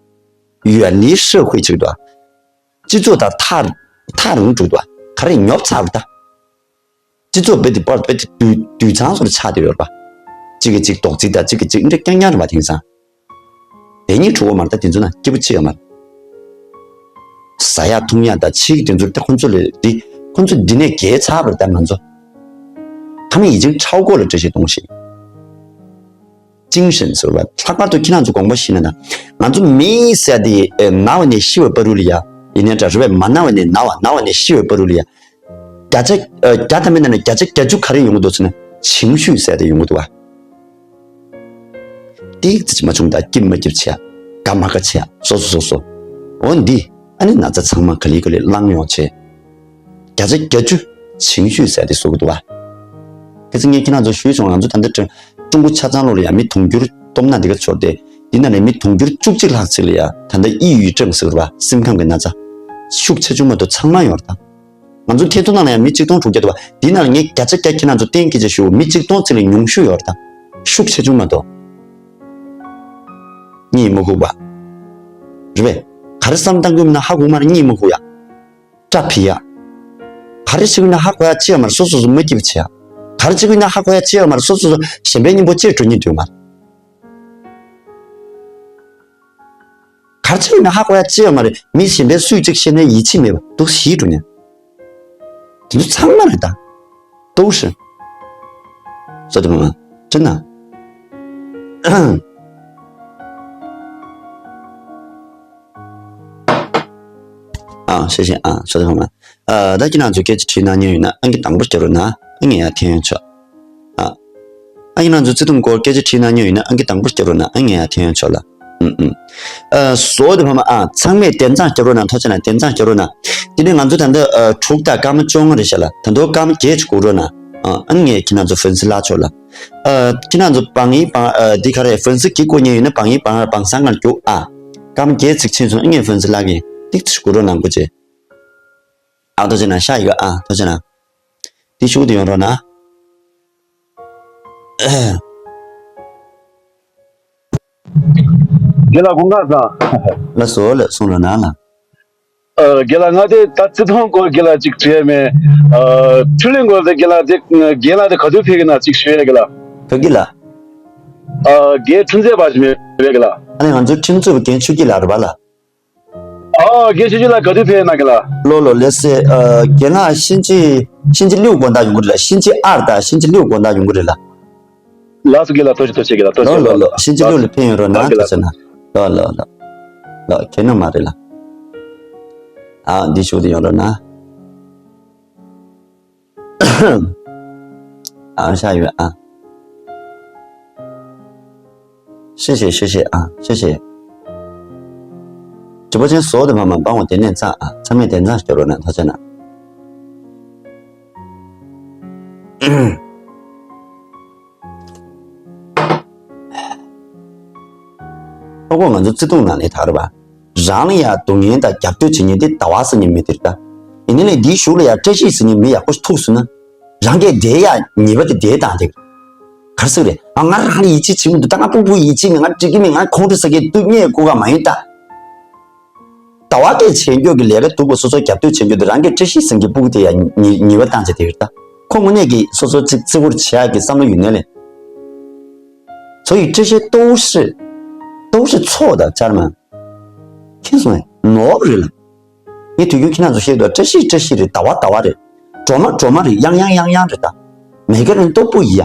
远离社会 ཅིག་འདུག་སྤྱི་ཚོགས་དང་ཐག་ཐག་རིང་འགྲོ་འདུག་ག་རེ་ཉོབ་ཚར་བ་ད། སྤྱི་ཚོགས་བེད་དེ་པར་བེད་དེ་དུད་དུད་ཚང་སོགས་ཆགས་བསྡད་ཡོད་རེད་པ། གཅིག་གིས་གཅིག་རྡོག་རྫིས་དང་གཅིག་གིས་གཅིག་འདྲ་རྐྱང་རྐྱང་རེད་པ་དེང་སང་། དེ་གཉིས་གྲུ་བོ་མར་ད་དེ་ཚོ་ན་སྐྱིད་པོ་ཆེ་ཡོད་མ་རེད། ཟ་ཡག་འཐུང་ཡག་དང་ཕྱིའི་དེ་ཚོ་ད་ཁོ་ཚོ་ལས་འདི་ཁོ་ཚོ་འདི་ནས་རྒྱལ་ཚར་བ་རེད་ད་ང་ཚོ། 他们已经超过了这些东西。 精神 ཟེར་བ་ལྷག་པར་དུ་ཁྱེད་རང་ཚོ་དགོངས་པ་བཞེས་ན་ད། ང་ཚོ་མི་ཟེར་དེ་ཨེ་ན་བ་ནས་ཤི་བའི་བར་དུ་ལ་ཡ། ཡིན་ནའི་འདྲ་རེད་པས། མ་ན་བ་ནས་ན་བ། ན་བ་ནས་ཤི་བའི་བར་དུ་ལ་ཡ། བརྒྱ་ཆ་ཨ་བརྒྱ་ཐམ་པའི་ནང་ནས་བརྒྱ་ཆ་བརྒྱད་ཅུ་ག་རེ་ཡོང་གི་འདུག་ཟེར་ན། 情绪 ཟེར་དེ་ཡོང་གི་འདུག་བ། ཏིག་ཙི་ཅིག་མ་བྱུང་ད་སྐྱིད་མ་སྐྱིད་བྱེད་ཡ། དགའ་མ་དགའ་བྱེད་ཡ། སོ་སོ་སོ་སོ། འོ་འདི། ཨ་ནི་ན་ཚ་ཚང་མ་ག་ལེ་ག་ལེ་ལངས་ཡོང་བྱས། བརྒྱ་ཆ་བརྒྱད་ཅུ་情绪 ཟེར་དེ་བཟོ་གི་འདུག་བ། ཁ་སང་ངས་ཁྱེད་རང་ཚོ་ཞུས་སོང་། ང་ཚོ་ད་ལྟ་ཀྲུང་ཀྲུང་གོ་ཆ་ཚང་ལོགས་ལ་ཡ་མི་དུང་ཕྱུར་སྟོང་ན་འདི་ག་ཚོར་ཏེ། འདི་ནང་ནས་མི་དུང་ཕྱུར་བཅུ་གཅིག་ལྷག་ཅིག་ལ་ཡ་ད་ལྟ་抑郁症 ཟེར་བ་སེམས་ཁམས་ཀྱི་ན་ཚ་ཤུགས་ཆེ་ཆུང་མ་གཏོགས་ཚང་མ་ཡོད་རེད་ད། ང་ཚོ་ཐད་གཏོང་ནང་ལ་ཡང་མི་གཅིག་སྟོང་དྲུག་བརྒྱ་འདུག་བ། འདི་ནང་ལ་ངས་བརྒྱ་ཆ་བརྒྱ་ཁྱེད་རང་ཚོ་གཏན་འཁེལ་བྱས་ཞུ། མི་གཅིག་སྟོང་ཙམ་ལས་ཉུང་ཤོས་ཡོད་རེད་ད། ཤུགས་ཆེ་ཆུང་མ་གཏོགས། གཉིད་མ་ཁུག་པ། རེད་པས། ག་རེ་བསམ་བཏང་གི་མིན་ན་ཧ་གོ་མ་རེད། གཉིད་མ་ཁུག་ཡ། སྐྲ་འཕིག་ཡ། ག་རེ་བྱེད་ཀྱི་ན་ཧ་གོ་ཡ་ཅི་ཡང་མ་རེད། སོ་སོ་སོ་མ་སྐྱིད་པ་བྱེད་ཡ། ག་རེ་བྱེད་ཀྱི་ན་ཧ་གོ་ཡ་ཅི་ཡང་མ་རེད། སོ་སོ་སོ་གཞན་པའི་སྙིང་པོ་ཅེས་འགྲོ་སྙིང་འདོད་མ་རེད། གར་ཕྱིན་ན་ཧ་གོ་ཡ་ཅི་ཡང་མ་རེད། མི་གཞན་པའི་སུས་གཅིག་བཤད་ན་ཡིད་ཆེས་མེད་པ་འདུག་ཞིག་འགྲོ་ཉན། དེ་ཚོ་ཚང་མ་རེད་ད། ཏོག་ཧྲི། བཟོ་དེ་མ་མ་དྲན་ན། ཨ་ཤེས་ཤེས། ཨ་བཟོ་དེ་མ་མ། ཨ་ད་ཁྱེད་རང་ཚོ་སྐད་ཆ་དྲིས་གནང་མྱོང་ཡོད་ན་ཨང་ཀི་དང་པོ་རྒྱབ་རོགས་གནང་། ཨ་ངས་ཡར་འཐེན་ཡོང་ཆོག་ཨ། ཨ་ཁྱེད་རང་ཚོ་བརྩེ་དུང་སྐོར་སྐད་ཆ་དྲིས་གནང་མྱོང་ཡོད་ན་ཨང་ཀི་དང་པོ་རྒྱབ་རོགས་གནང་། ཨ་ངས་ཡར་འཐེན་ཡོང་ཆོག་ལ། ཨུམ་ཨུམ། ཨ་བཟོ་དེ་ཕ་མ། ཨ་ཚང་མས་དན་རྩང་རྒྱབ་རོགས་གནང་། ཐུགས་རྗེ་གནང་། དན་རྩང་རྒྱབ་རོགས་གནང་། དེ་ནས་ང་ཚོ་ད་ལྟ་ཨ་དྲུག་དང་སྐར་མ་བཅོ་ལྔ་རེད་ཤག་ལ། ད་དུང་སྐར་མ་བརྒྱད་ཅིག་སྒུག་རོགས་གནང་། ཨ་ཨ་ངས་ཁྱེད་རང་ཚོ་ཧྥན་སི་ལ་ཆོག་ལ། ཨ་ཁྱེད་རང་ཚོ་བང་ཡིག་བང་ཨ་འདི་ག་རེ་ཧྥན་སི་གི་སྐུ་ཉེ་ཡིན་ན་བང་ཡིག་བང་བང་སང་ངར་རྒྱུག་ཨ། སྐར་མ་བརྒྱད་ཅིག་ཕྱིན་སོང་། ཨ་ངས་ཧྥན་སི་ལ་གི་ཏིག་ཙི་སྒུག་རོགས་གནང་དགོས་ཅེ། ཨ་ཐུགས་རྗེ་གནང་། ཤ་ཡི་ག་ཨ་ཐུགས་རྗེ་གནང་། འདི་ཤུགས་དེ་ཡོང་རོགས་གནང་། རྒན་ལགས་དགུང་གྲངས་ཙང་། ལགས་སོ་ལགས་སོ། གསུང་རོགས་གནང་ལགས། ཨ། རྒན་ལགས། ང་དེ་ད་བརྩི་མཐོང་སྐོར་རྒན་ལགས་ཅིག་དྲིས་མེད། ཨ། འཕྲིན་ལས་སྐོར་དེ་རྒན་ལགས་དེ་རྒན་ལགས་དེ་ག་དུས་ཕེབས་ཀྱི་ན་ཅིག་ཞུ་ཡ་རྒན་ལགས། ག་གི་ལ། ཨ། རྒན་ཁྲིན་ཚེ་བ་ཞིག་མེད་རེད་རྒན་ལགས། ཨ་ནི་ང་ཚོའི་ཁྲིམས་རྩོད་པ་རྒན་ཆོས་སྐྱིད་ལགས་རེད་པ་ལ། ཨ། རྒན་ཆོས་སྐྱིད་ལགས་ག་དུས་ཕེབས་ན་རྒན་ལགས། ལོ་ལོ་ལེ་སེ། ཨ། རྒན་ལགས་ཤིན་ཅི་ཤིན་ཅི་ལིའུ་དགོང་དག་ཡོང་གི་རེད་ལ། ཤིན་ཅི་ཨར་དང་ཤིན་ཅི་ལིའུ་དགོང་དག་ཡོང་གི་རེད་ལ། ལགས་སོ་རྒན་ལགས། ཐུགས་རྗེ་ཆེ་རྒན་ལགས། ཐུགས་རྗེ་ཆེ། ལོ་ལོ་ལོ། ཤིན་ཅི་ལིའུ་ལ་ཕེབས་ཡོང་རོགས་གནང་། ལགས་རྒན་ཐུགས་རྗེ་ཆེ་གནང་། ལོ་ལོ་ལོ། ལོ་ཁྱེད་ནི་མ་རེད་ལ། ཨ། འདི་ཞུ་དེ་ཡོང་རོགས་གནང་། ཨ། ཤ་ཡོད་ཨ། ཤེས་ཤེས་ཤེས་ཤེས་ཨ། ཤེས་ཤེས།直播间所有的朋友们帮我点点赞啊，上面点赞给我呢，他在哪？ཨོ་ཁོ་ང་ཚོ་བརྩེ་དུང་ནང་ནས་ད་རེད་པ། རང་ལ་ཡང་སྡུག་བསྔལ་དང་རྒྱབ་གཏོད་བྱེད་མཁན་དེ་ཟླ་བ་ཟེར་མཁན་མི་དེ་རེད་ད། ཡིན་ནའི་ལས་འདིའི་གཞུག་ལ་ཡང་བཀྲ་ཤིས་ཟེར་མཁན་མི་ཡག་པོ་ཞིག་ཐུག་སོང་ན། རང་གིས་དེ་ཡང་ཉེས་པ་དེ་དེ་བཏང་དེ། ག་རེ་ཟེར་རེད། ཨ། ང་རང་ལ་ཡིད་ཆེས་བྱེད་མི་འདུག་ད་ང་སྤུ་གུ་ཡིད་ཆེས་མེད། ང་འགྲིག་གི་མེད། ང་ཁོང་ཁྲོ་ཟ་གི་འདུག་བརྙས་དགོས་ག་མ་ཡིན་ད། ཟླ་བ་དེ་བྱེད་འགྱོ་གི་ལས་ཀ་སྡུག་པ་སོ་སོ་རྒྱབ་གཏོད་བྱེད་འགྱོ་དེ་རང་གི་བཀྲ་ཤིས་ཟེར་མཁན་སྤུ་གུ་དེ་ཡང་ཉེས་ཉེས་པ་བཏང་བྱས་དེ་རེད་ད། ཁོ་དངོས་གནས་ཀྱི་སོ་སོ་གཅིག་བརྩི་བཀུར་བྱེད་ཡག་གི་བསམ་བློ་ཡོད་ནའི་ལས། 所以这些都是都是错的，家人们。 མཁྱེན་སོང་ངས། ནོར་བ་རེད་ལ། ངས་དུས་རྒྱུན་ཁྱེད་རང་ཚོ་བཤད་འདུག་བཀྲ་ཤིས་བཀྲ་ཤིས་རེད། ཟླ་བ་ཟླ་བ་རེད། སྒྲོལ་མ་སྒྲོལ་མ་རེད། གཡང་གཡང་གཡང་གཡང་རེད་ད། 每个人都不一样。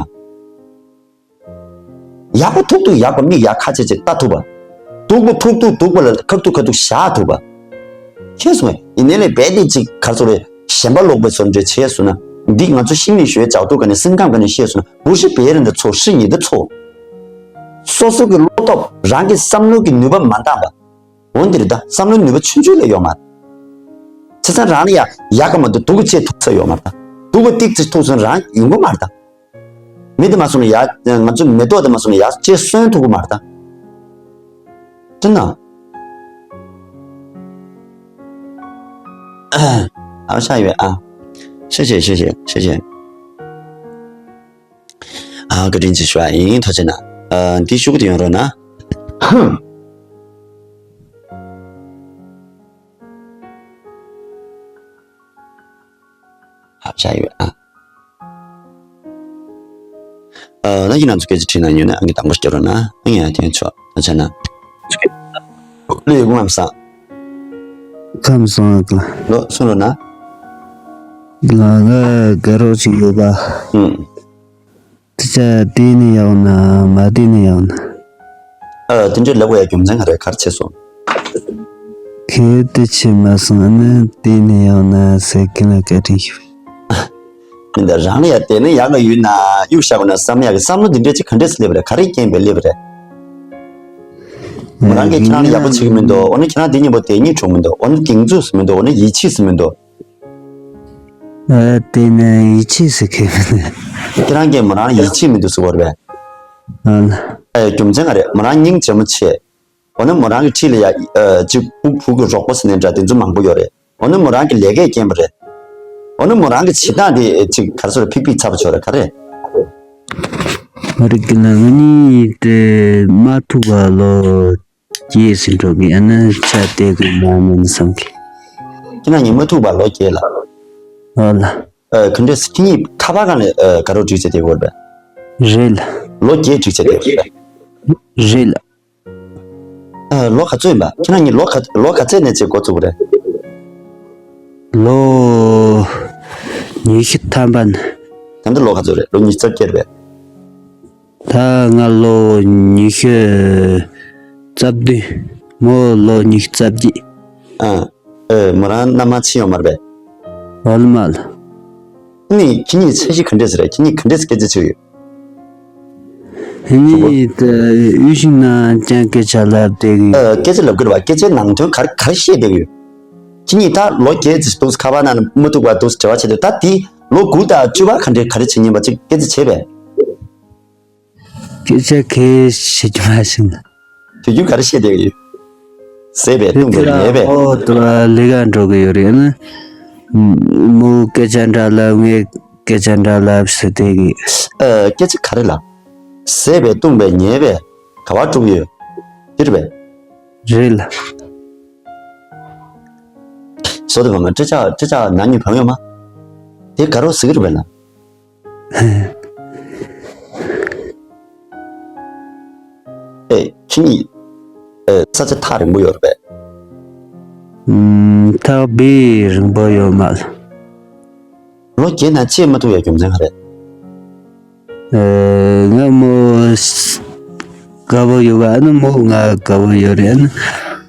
ཡག་པ་ཐུག་ཐུག་ཡག་པ་མིག་ཡག་ཁ་ཆེ་ཆེ་ལྟ་ཐུབ་པ། སྡུག་པ་ཐུག་ཐུག་སྡུག་པ་ལ་ཁ་ཐུག་ཁ་ཐུག་བཞག་ཐུབ་པ། མཁྱེན་སོང་ངས། ཡིན་ནའི་ལས་རྦད་དེ་ཅིག་ག་རེ་ཟེར་རེད། ཞེན་པ་ལོག་པའི་བཟོ་འདྲ་བྱས་སོང་ན། འདི་ང་ཚོ་ཤིང་ནས་ཞོའི་ལྗགས་ཐོག་ག་ནས་སེམས་ཁམས་ག་ནས་བཤད་སོང་ན། 不是别人的错，是你的错。 སོ་སོ་གི་བློ་སྟོབས། རང་གི་བསམ་བློ་གི་ནུས་པ་མ་འདང་བ། འོ་འདི་རེད་ད། བསམ་བློའི་ནུས་པ་ཆུང་ཆུང་ལས་ཡོད་མ་རེད། བྱས་ཙང་རང་ལ་ཡ་ཡག་ག་མ་གཏོགས་སྡུག་ག་ཅིག་ཐུག་ས་ཡོད་མ་རེད་ད། སྡུག་པ་ཏིག་ཙམ་ཐུག་སོང་རང་ཡོང་གི་མ་རེད་ད། མི་དེ་མ་སོང་ན་ཡ། ང་ཚོ་མེ་ཏོག་དེ་མ་སོང་ན་ཡ་ཅིག་སོན་ཐུབ་ཀྱི་མ་རེད་ད། དེ་ན། ཨ། ཤ་ཡོད་ཨ། ཤེས་ཤེས་ཤེས་ཤེས་ཤེས་ཤེས། ཨ། བཀའ་དྲིན་ཆེ་ཞུ་བ་ཡིན། ཐུགས་རྗེ་གནང་། ཨ། འདི་ཞུ་གི་དེ་ཡོང་རོགས་གནང་། ཧ་ཅང་ཡོད་ཨ། ཨ། ན་གི་ང་ཚོ་སྐད་ཆ་དྲིས་ན་ཉོན་ན་ཨང་ཀི་དང་པོ་སྐྱོར་རོགས་གནང་། ཨང་ཡ་ཐེན་ཆོག་ད་ཆ་ན། ལུས་ཡོད་ངམ་སང་། ཁམས་སང་ལ། ལོ་གསུང་རོགས་གནང་། ལ་ལ་དགའ་རོགས་ཅིག་ཡོད་པ། ཨུམ། དེ་ཆ་བལྟས་ནས་ཡོང་ན་མ་བལྟས་ནས་ཡོང་ན། ཨ། དེ་འདྲའི་ལབ་དགོས་ཡ་རྒྱུ་མཚན་ག་རེ་ག་རེ་བྱས་སོང་། གལ་ཏེ་ཆེ་མ་སོང་ན་བལྟས་ནས་ཡོང་ན་ཟེར་གི་ལ་བཀའ་དྲིན་ཞུ། མི་འདི་རང་ལ་ཡ་བལྟས་ན་ཡག་ག་ཡོད་ན་གཡུག་བཞག་དགོས་ན་བསམ་ཡག་གི་བསམ་བློ་འདི་འདྲའི་ཅིག་ག་འདྲས་སེ་སླེབས་པ་རེད། ག་རེ་རྐྱེན་པས་སླེབས་པ་རེད། མོ་རང་གིས་ཁྱེད་རང་ལ་ཡག་པོ་བྱེད་ཀྱི་མི་འདུག་འོ་ན་ཁྱེད་རང་འདི་གཉིས་པོ་དེ་གཉིས་གྲོགས་མི་འདུག་འོ་ན་གདེང་ཚོད་ཟེར་མི་འདུག་འོ་ན་ཡིད་ཆེས་ཟེར་མི་འདུག་ཨ། དེ་ནས་ཡིད་ཆེས་ཟེར་མཁན་མིན། ཁྱེད་རང་གིས་མོ་རང་ལ་ཡིད་ཆེས་མི་འདུག་ཟེར་བ་རེད་པས། ཨ་ལ། ཨེ། རྒྱུ་མཚན་ག་རེད། མོ་རང་སྙིང་རྗེ་མོ་ཆེ། འོ་ན་མོ་རང་གི་འཁྲིས་ལ་ཡ། ཨ། ཅིག་ཕྲུ་གུ་རོགས་པ་ཟེར་ནའི་འདྲ་དེ་ཚོ་མང་པོ་ཡོད་རེད། འོ་ན་མོ་རང་གི་ལས་ཀས་རྐྱེན་པ་རེད། འོ་ན་མོ་རང་གི་བྱེད་སྟངས་དེ་ཅིག་ག་རེ་ཟེར་ཕིག་ཕིག་ཚ་པོ་ཆོག་རེད་ག་རེ། མ་རེད་གི་ལ། ང་གཉིས་དེ་མ་ཐུག་པ་ལོ་བརྒྱད་ཟིན་འགྲོ་གི། ཨ་ནི་ཆ་དེ་གི་མ་མིན་བསམ་གི། ཁྱེད་རང་གཉིས་མ་ཐུག་པ་ལོ་བརྒྱད་ལ། ཨ་ལ། ཨ། ག་འདྲས་ཁྱེད་གཉིས་ཁ་པར་སྒང་ལ། ཨ། དགའ་རོགས་བསྒྲིགས་བྱས་བསྡད་ཡོད་རེད་པས། རེད་ལ། ལོ་བརྒྱད་བསྒྲིགས་བྱས་བསྡད་ཡོད་རེད་པས། རེད་ལ། ཨ། ལོ་ག་ཚོད་ཡིན་པ། ཁྱེད་རང་གཉིས་ལོ་ག་ལོ་ག་ཚོད་ནས་བྱས་འགོ་བཙུགས་པ་རེད། ལོ་ཉི་ཤུ་ཐམ་པ་ནས། ད་ལྟ་ལོ་ག་ཚོད་རེད། ལོ་ཉི་ཤུ་རྩ་བརྒྱད་རེད་པས། ད་ང་ལོ་ཉི་ཤུ་རྩ་བདུན། མོ་ལོ་ཉི་ཤུ་རྩ་བརྒྱད། ཨ། ཨེ། མོ་རང་མནའ་མ་ཕྱིན་ཡོད་མ་རེད་པས། འོ་ལ་མ་ལ། ཨ་ནི་ཁྱེད་གཉིས་འཆར་གཞི་ག་འདྲས་རེད། ཁྱེད་གཉིས་ག་འདྲས་སྐད་ཆ་བྱེད་ཀྱི་ཡོད། ཨ་ནི་ད་དབུལ་ཞིང་ནང་ཅང་སྐད་ཆ་ལབ་བསྡད་ཀྱི་ཡོད། ཨ། སྐད་ཆ་ལབ་ཀྱི་རེད་པ། སྐད་ཆའི་ནང་དོན་ག་རེ་ག་རེ་བཤད་བསྡད་ཀྱི་ཡོད། ཁྱེད་གཉིས་ད་ལོ་བརྒྱད་ཙམ་འདུག་ཁ་པར་ནང་ལ་མ་ཐུག་པར་འདུག་འབྲེལ་བ་བྱས་ཏེ། ད་དེ་ལོ་དགུ་དང་བཅུ་པ་ག་འདྲས་ག་རེ་བྱེད་ཉན་པ་ཅིག་སྐད་ཆ་བྱས་པས། སྐད་ཆ་གང་ཡང་བཤད་རྒྱུ་མ་བྱུང་། དུས་རྒྱུན་ག་རེ་བཤད་བསྡད་ཀྱི་ཡོད། ཟས་པས་བཏུང་བས་ཉལ་བས། ཨོ་དེ་ལ་ལས་ཀ་འགྲོ་གི་ཡོད་རེད། ཨ་ནི་མོས་སྐད་ཆ་འདྲ་ལབ། ངས་སྐད་ཆ་འདྲ་ལབ་ཟེར་བསྡད་ཀྱི། ཨ། སྐད་ཆ་ག་རེ་ལབ། ཟས་པས་བཏུང་བས་ཉལ་བས་ག་པར་འགྲོ་གི་ཡོད། དེ་རེད་པས། རེད་ལ། ཚོ་དེ་བ་མ་སྤྲེལ་ཆ་སྤྲེལ་ཆ་ན་ཉི་བ་ཡོད་མ། དེ་དགའ་རོགས་ཟེར་གི་རེད་པས་ལ། ཨེ་ཁྱེད་གཉིས་ཨེ་ས་ཆ་ཐག་རིང་པོ་ཡོད་རེད་པས། ཨུམ། ཐག་དཔེ་རིང་པོ་ཡོད་མ་རེད། ལོ་བརྒྱད་ནང་བརྗེད་མ་ཐུབ་ཡ་རྒྱུ་མཚན་ག་རེད། ཨེ། ང་མོ་དགའ་པོ་ཡོད་པ། ཨ་ནི་མོ་ང་དགའ་པོ་ཡོད་རེད། ཨ་ནི་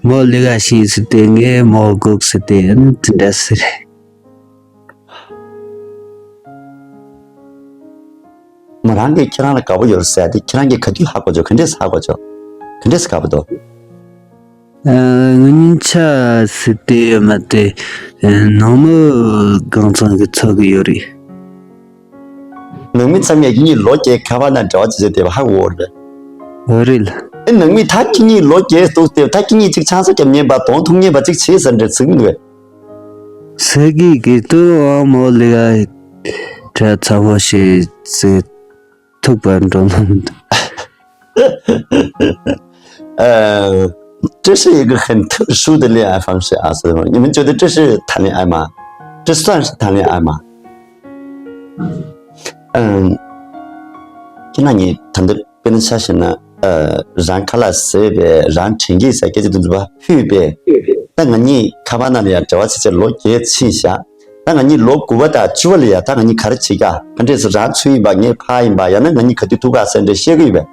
མོ་ལས་ཀ་ཤེས་ཟེར་ཏེ་ངས་མོ་སྒུག་ཟེར་ཏེ། ཨ་ནི་དེ་འདྲ་ཟེར་རེད། མོ་རང་གིས་ཁྱེད་རང་ལ་དགའ་པོ་ཡོད་ཟེར་ཏེ་ཁྱེད་རང་གིས་ག་དུས་ཧ་གོ་ཆོག་ག་འདྲས་ཧ་གོ་ཆོག་ག་འདྲས་དགའ་པོ་འདུག་ཨ། ང་གཉིས་ཆ་ཟེར་ཏེ་ཡོད་མ་རེད། ཨ། ནང་མི་གང་ཚང་གི་ཚོགས་ཀྱི་ཡོད་རེད། ནང་མི་ཚང་མས་ཁྱེད་གཉིས་ལོ་བརྒྱད་ཁ་པར་ནང་འབྲེལ་བ་བྱེད་ཚུལ་དེ་ཧ་གོ་རེད། འོ་རེད་ལ། ཨེ་ནང་མི་ད་ཁྱེད་གཉིས་ལོ་བརྒྱད་འདུག་སྟེ་ད་ཁྱེད་གཉིས་གཅིག་ཆང་ས་བརྒྱབ་ཉན་པ་གདོང་ཐུག་ཉན་པ་གཅིག་བྱེད་ཟེར་འདྲ་ཟིག་མི་འདུག་གས། ཟེར་གི་གི་ཏུ་ཨ་མོ་ལི་ག་གྲ་ཚ་བོ་ཞེས་ཟེར་ཐུག་པ་འགྲོ་ལམ་དུ། ཨ། 这是一个很特殊的恋爱方式啊，所以说你们觉得这是谈恋爱吗？这算是谈恋爱吗？嗯，ཁྱེད་རང་གཉིས་ད་ལྟ་དཔེར་ན་ཆ་བཞག་ན། ཨ། རང་ཁ་ལག་བཟས་པས། རང་དྲན་སྐྱེས་ཟེར་སྐད་ཆ་དེ་ཚོ་ཕུད་པས། ད་ང་གཉིས་ཁ་པར་ནང་ལ་ཡང་འབྲེལ་བ་བྱེད་ཆེད་ལོ་བརྒྱད་ཕྱིན་བཞག་ད་ང་གཉིས་ལོ་དགུ་པ་དང་བཅུ་པ་ལ་ཡང་ད་ང་གཉིས་ག་རེ་བྱེད་ཀྱག་ག་འདྲས་སེ་རང་ཚུར་ཡིན་པ། ངས་ཕར་ཡིན་པ། ཡང་ན་ང་གཉིས་ག་དུས་ཐུག་ག་ཟེར་འདྲ་བཤད་གི་ཡོད་པས།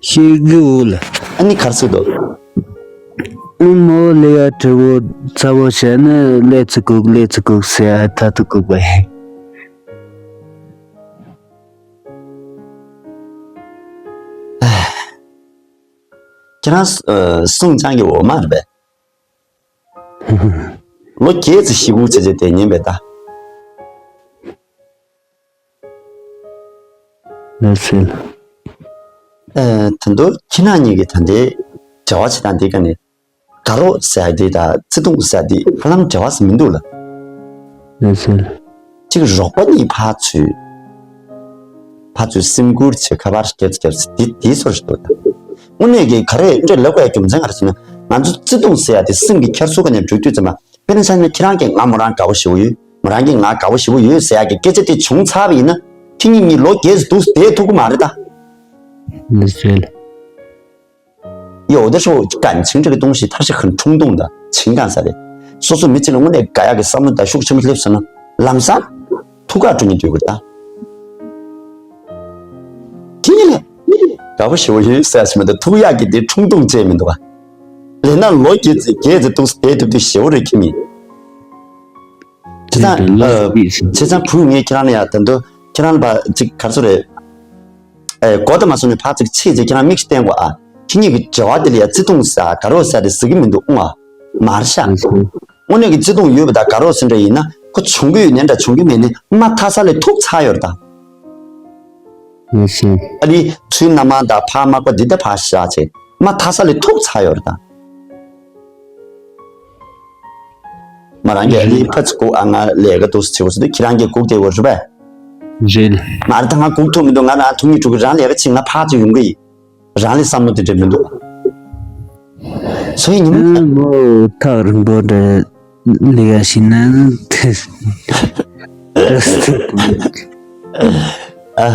བཤད་གི་འོ་ལ། ཨ་ནི་ག་རེ་ཟེར་འདུག་ཨ་མོ་ལི་ག་གྲ་བོ་ཚ་བོ་བྱས་ན་ལས་ཚུ་གུག་ལས་ཚུ་གུག་ཟེར། ཨ་ད་ཐུག་གུག་པ་ཡིན། ཁྱེད་རང་ཨ་སུན་ཅང་གི་འོ་མ་རེད་པས། ལོ་བརྒྱད་ཙམ་ཞེ་པོ་བྱས་བྱས་བསྡད་ཉན་པས་ད། ལགས་སེ། ཨ། ད་དུང་ཁྱེད་རང་གཉིས་ཀྱི་ད་ལྟའི་འབྲེལ་བ་བྱེད་སྟངས་འདི་ག་ནས་དགའ་རོགས་ཟེར་ཡ་འདི་དང་བརྩེ་དུང་ཟེར་ཡ་འདི་ཧ་ལམ་འབྲེལ་བ་ཟེར་མི་འདུག་ལ། ལགས་སེ། གཅིག་རོགས་པ་གཉིས་ཕར་ཚུར། ཕར་ཚུར་སེམས་ཁུར་བྱེད། ཁ་པར་རྒྱབ་རྒྱབ་འདི་འདི་ཚོར་ཞིག་འདུག་ད། དངོས་གནས་ཀྱི་ག་རེ་འདྲ་ལབ་དགོས་རྒྱུ་མཚན་ག་རེ་ཟེར་ན། ང་ཚོ་བརྩེ་དུང་ཟེར་ཡ་དེ་སེམས་ཀྱི་འཁྱེར་སོ་ག་ནས་འགྲོ་དུས་ཙམ་པ། དཔེར་ན་ཆ་ནས་ཁྱེད་རང་གིས་ང་མོ་རང་དགའ་པོ་ཞེ་པོ་ཡོད། མོ་རང་གིས་ང་དགའ་པོ་ཞེ་པོ་ཡོད་ཟེར་ཡ་གི་སྐད་ཆ་དེ་བྱུང་ཚར་བ་ཡིན་ན། ཁྱེད་གཉིས་གཉིས་ལོ་བརྒྱད་ཙམ་འདུག་བསྡད་ཐུབ་ཀྱི་མ་རེད་ད། ལགས་སེ། ཡོད་དེ་ཧྲོ་གང་ཆིང་ཁྲི་གི་ཏུང་ཞི་ཐར་ཤི་ཁན་ཁྲུང་ཏུང་ད་ཆིང་གང་ས་རེད། སོ་སོ་མི་གཅིག་ལ་དངོས་གནས་དགའ་ཡག་གི་བསམ་བློ་དང་ཤུགས་ཆེན་པོ་སླེབས་སོང་ན་ལམ་སང་ཐུག་ག་འགྲོ་ཉིན་དུས་གི་ད། དེ་ཉིད་ལས་དགའ་པོ་ཞེ་པོ་ཡོད་ཟེར་ཞིག་མི་འདུག་ཐུག་ཡག་གི་དེ་ཁྲུང་ཏུང་བཅས་མི་འདུག་ག་ལས་ན་ལོ་བརྒྱད་ཙམ་བརྒྱད་ཙམ་ཏུང་སི་དེ་ཐུབ་དུས་ཞེ་པོ་རེད་ཁྱིམ་མི། བྱས་ཙང་། བྱས་ཙང་བུ་ངས་ཁྱེད་རང་ལ་ཡ་ད་དུང་ཁྱེད་རང་ལ་ཕར་ཅིག་ག་རེ་ཟེར་རེད། ཨེ། གོ་ད་མ་སོང་ནས་ཕར་ཅིག་ཕྱིས་ཅིག་ཁྱེད་རང་མིག་ཤི་བསྟན་གོ་ཨ། ཁྱེད་གཉིས་ཀྱི་འབྲེལ་བ་དེ་ལ་ཡ་བརྩེ་དུང་ཟེར་དགའ་རོགས་ཟེར་དེ་ཟེར་གི་མི་འདུག་ཨང་ཨ། མར་ཤ། དངོས་གནས་ཀྱི་བརྩེ་དུང་ཡོད་པ་དང་དགའ་རོགས་ཟེར་འདྲ་ཡིན་ན་ཁོ་བྱུང་གི་ཡོད་ནའི་འདྲ་བྱུང་གི་མེད་ནའི་མ་མཐའ་ས་ལས་ཐུག་ཚར་ཡོད་རེད་ད། ཨ་ནི་ཚུལ་སྣ་མང་དང་ཕར་མག་པ་འདི་ད་ཕར་བཞག་བྱས་མ་མཐའ་ས་ལས་ཐུག་ཚར་ཡོད་རེད་ད། མ་རང་གིས་ཨ་ནི་ཕ་ཚོ་སྒུག་ཨ། ང་ལས་ཀ་འདུག་སེ་བྱེད་དགོས་ཟེར་དུས་ཁྱེད་རང་གིས་སྒུག་བསྡད་དགོས་རེད་པས། རེད། མ་རེད་ད། ང་སྒུག་ཐུབ་མི་འདུག་ང་རང་ཐུག་ཉིད་འགྲོ་གི་རང་ལས་ཀ་བྱེད། ང་ཕར་ཚུར་ཡོང་གི་ཡིན། རང་ལ་བསམ་བློ་དེ་འདྲ་མི་འདུག་སོ་ཡི་ཉི་མ། མོ་ཐག་རིང་པོ་འདྲ་ལས་ཀ་བྱེད་ན་དེ། ཨ། ཨ།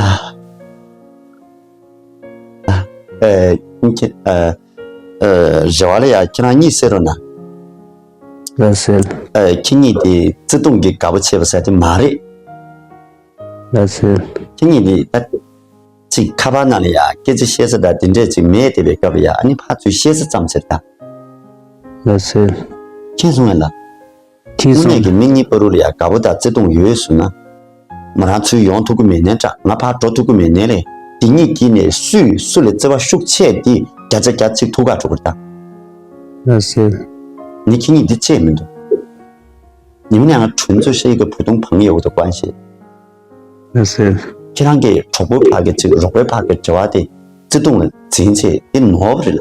ཨེ། ཁྱེད། ཨ། ཨ། རེ་བ་ལ་ཡ་ཁྱེད་རང་གཉིས་གསལ་རོགས་གནང་། ལགས་སེ། ཨ། ཁྱེད་གཉིས་དེ་བརྩེ་དུང་གི་དགའ་པོ་བྱེད་པ་ཟེར་དེ་མ་རེད། ལགས་སེ། ཁྱེད་གཉིས་དེ་ད་ཅིག་ཁ་པར་ནང་ལ་ཡ་སྐད་ཆ་བཤད་ས་དང་དེ་འདྲས་ཅིག་མེད་བསྡད་པའི་སྐབས་ལ་ཡ་ཨ་ནི་ཕར་ཚུར་བཤད་ས་ཙམ་ཟེར་ད། ལགས་སེ། མཁྱེན་སོང་ངས་ལ། མཁྱེན་དངོས་སོང་། གནས་ཀྱི་མི་གཉིས་བར་དུ་ལ་ཡ་དགའ་པོ་དང་བརྩེ་དུང་ཡོད་སོང་ན། མོ་རང་ཚུར་ཡོང་ཐུབ་ཀྱི་མེད་ནའི་འདྲ། ང་ཕར་འགྲོ་ཐུབ་ཀྱི་མེད་ནའི་ལས། དེ་གཉིས་དཀྱིལ་ནས་སུས་སུ་ལ་བརྩེ་བ་ཤུགས་ཆེ་དེ་བརྒྱ་ཆ་བརྒྱ་གཅིག་ཐུག་ག་འགྲོ་གི་རེད་ད། ལགས་སེ། ནི་ཁྱེད་གཉིས་འདི་བརྗེད་མི་འདུག་ཉི་མ་ནས་ང་ཁྲུན་ཚོ་ཤེས་ཀྱི་བུ་དུང་བང་ཡོད་དུ་ཀོན་ཤེས། ལགས་སེ། ཁྱེད་རང་གིས་གྲོགས་པོའི་བར་གྱི་ཅིག་རོགས་པའི་བར་གྱི་འབྲེལ་བ་དེ་བརྩེ་དུང་ལ་འཛིན་ཆེད་དེ་ནོར་བ་རེད་ལ།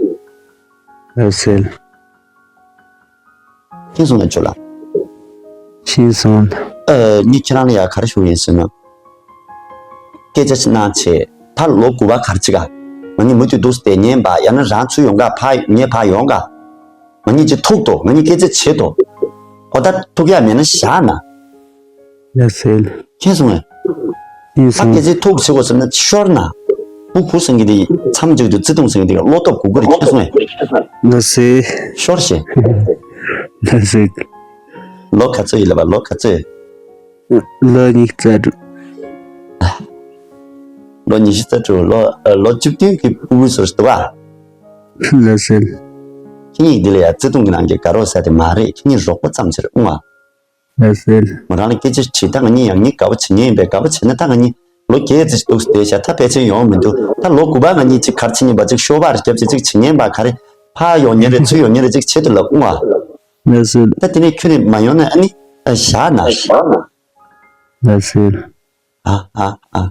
ལགས་སེ། མཁྱེན་སོང་ན་ཆོག་ལ། མཁྱེན་སོང་། ཨ། ངས་ཁྱེད་རང་ལ་ཡ་ག་རེ་ཞུ་ཡིན་ཟེར་ན། སྐད་ཆ་ཅིག་གནང་བྱས་ད་ལོ་དགུ་པ་ག་རེ་བྱེད་ག་ང་གཉིས་མུ་མཐུད་འདུག་སེ་བསྡད་ཉན་པ། ཡང་ན་རང་ཚུར་ཡོང་ག་ཕར་ངས་ཕར་ཡོང་ག་ང་གཉིས་ཅིག་ཐུག་ཏོ། ང་གཉིས་སྐད་ཆ་བྱེད་ཏོ། ཨོ་ད་ཐུག་ཡ་མེད་ན་བཞག་ན། ལགས་སེ། མཁྱེན་སོང་ངས། མཁྱེན་ཨ་སོང་། སྐད་ཆ་ཐུག་བྱེད་དགོས་ཟེར་ན་ཤོར་ན། སྤུ་གུ་ཟེར་མཁན་དེ་མཚམས་གཅིག་ཏུ་བརྩེ་དུང་ཟེར་མཁན་དེ་བློ་སྟོབས་དགོས་ཀྱི་རེད། མཁྱེན་སོང་ངས། ལགས་སེ། ཤོར་ཞེས། ལགས་སེ། ལོ་ག་ཚོད་ཡིན་ལབ་པ། ལོ་ག་ཚོད། ལོ་ཉི་ཤུ་རྩ་དྲུག་ལོ་ཉི་ཤུ་རྩ་དྲུག་ལོ་ལོ་བཅུ་བདུན་གྱི་སྤུ་གུའི་ཟུར་དུ་བ། ལགས་སེ། ཁྱེད་གཉིས་འདི་ལ་ཡ་བརྩེ་དུང་གི་ནང་གི་དགའ་རོགས་ཟེར་དེ་མ་རེད། ཁྱེད་གཉིས་རོགས་པ་ཙམ་ཟེར་ཨུང་བ། ལགས་སེ། མོ་རང་ལ་སྐད་ཆ་དྲིས། ད་ང་གཉིས་ཡང་གཉིས་དགའ་པོ་བྱེད་མཁན་ཡིན་པས། དགའ་པོ་བྱས་ན་ད་ང་གཉིས་ལོ་བརྒྱད་ཙམ་ཞིག་འདུག་བསྡད་བཞག་ད་ཕལ་ཆེར་ཡོང་མི་འདུག་ད་ལོ་དགུ་པ་ང་གཉིས་གཅིག་གར་ཕྱིན་ཡིན་པ། གཅིག་ཤོ་སྦག་རེ་རྒྱབ་བྱས། གཅིག་བྱེད་མཁན་པ་ག་རེ་ཕར་ཡོང་མཁན་རེད། ཚུར་ཡོང་མཁན་རེད། གཅིག་བྱེད་དུ་ལབ་ཨུང་བ། ལགས་སེ། ད་དེ་ནས་ཁྱོད་ནས་མ་ཡོང་ན་ཨ་ནི་ཨ་བཞག་ན། ལགས་སེ། ཨ་ཨ་ཨ།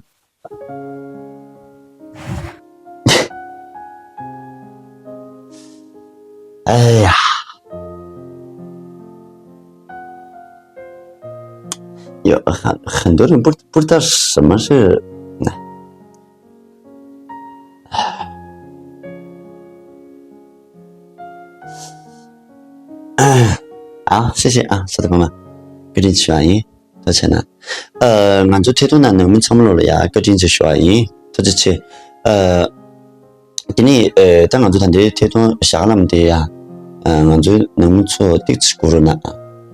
ཨེ་ཡ། ཡོ། ཧ་ཧ་འདོ་རིང་པུར་པུར་ཏ་ཧྲི་མ་ཧྲི། ཨ་ཤེ་ཤེ། ཨ་ས་ད་ཕ་མ་བཀའ་དྲིན་ཆེ་བ་ཡིན། ཐུགས་རྗེ་གནང་། ཨ་ང་ཚོ་ཐད་གཏོང་ནང་ནང་མི་ཚང་མ་ལོ་ལ་ཡ་བཀའ་དྲིན་ཆེ་ཞུ་བ་ཡིན། ཐུགས་རྗེ་ཆེ། ཨ་དེ་ནས་ཨ་ད་ང་ཚོ་ད་ལྟའི་ཐད་གཏོང་ཞག་ལམ་དེ་ཡ། ཨ་ང་ཚོའི་ནང་མི་ཚོ་ཏིག་ཙི་གོ་རོགས་གནང་།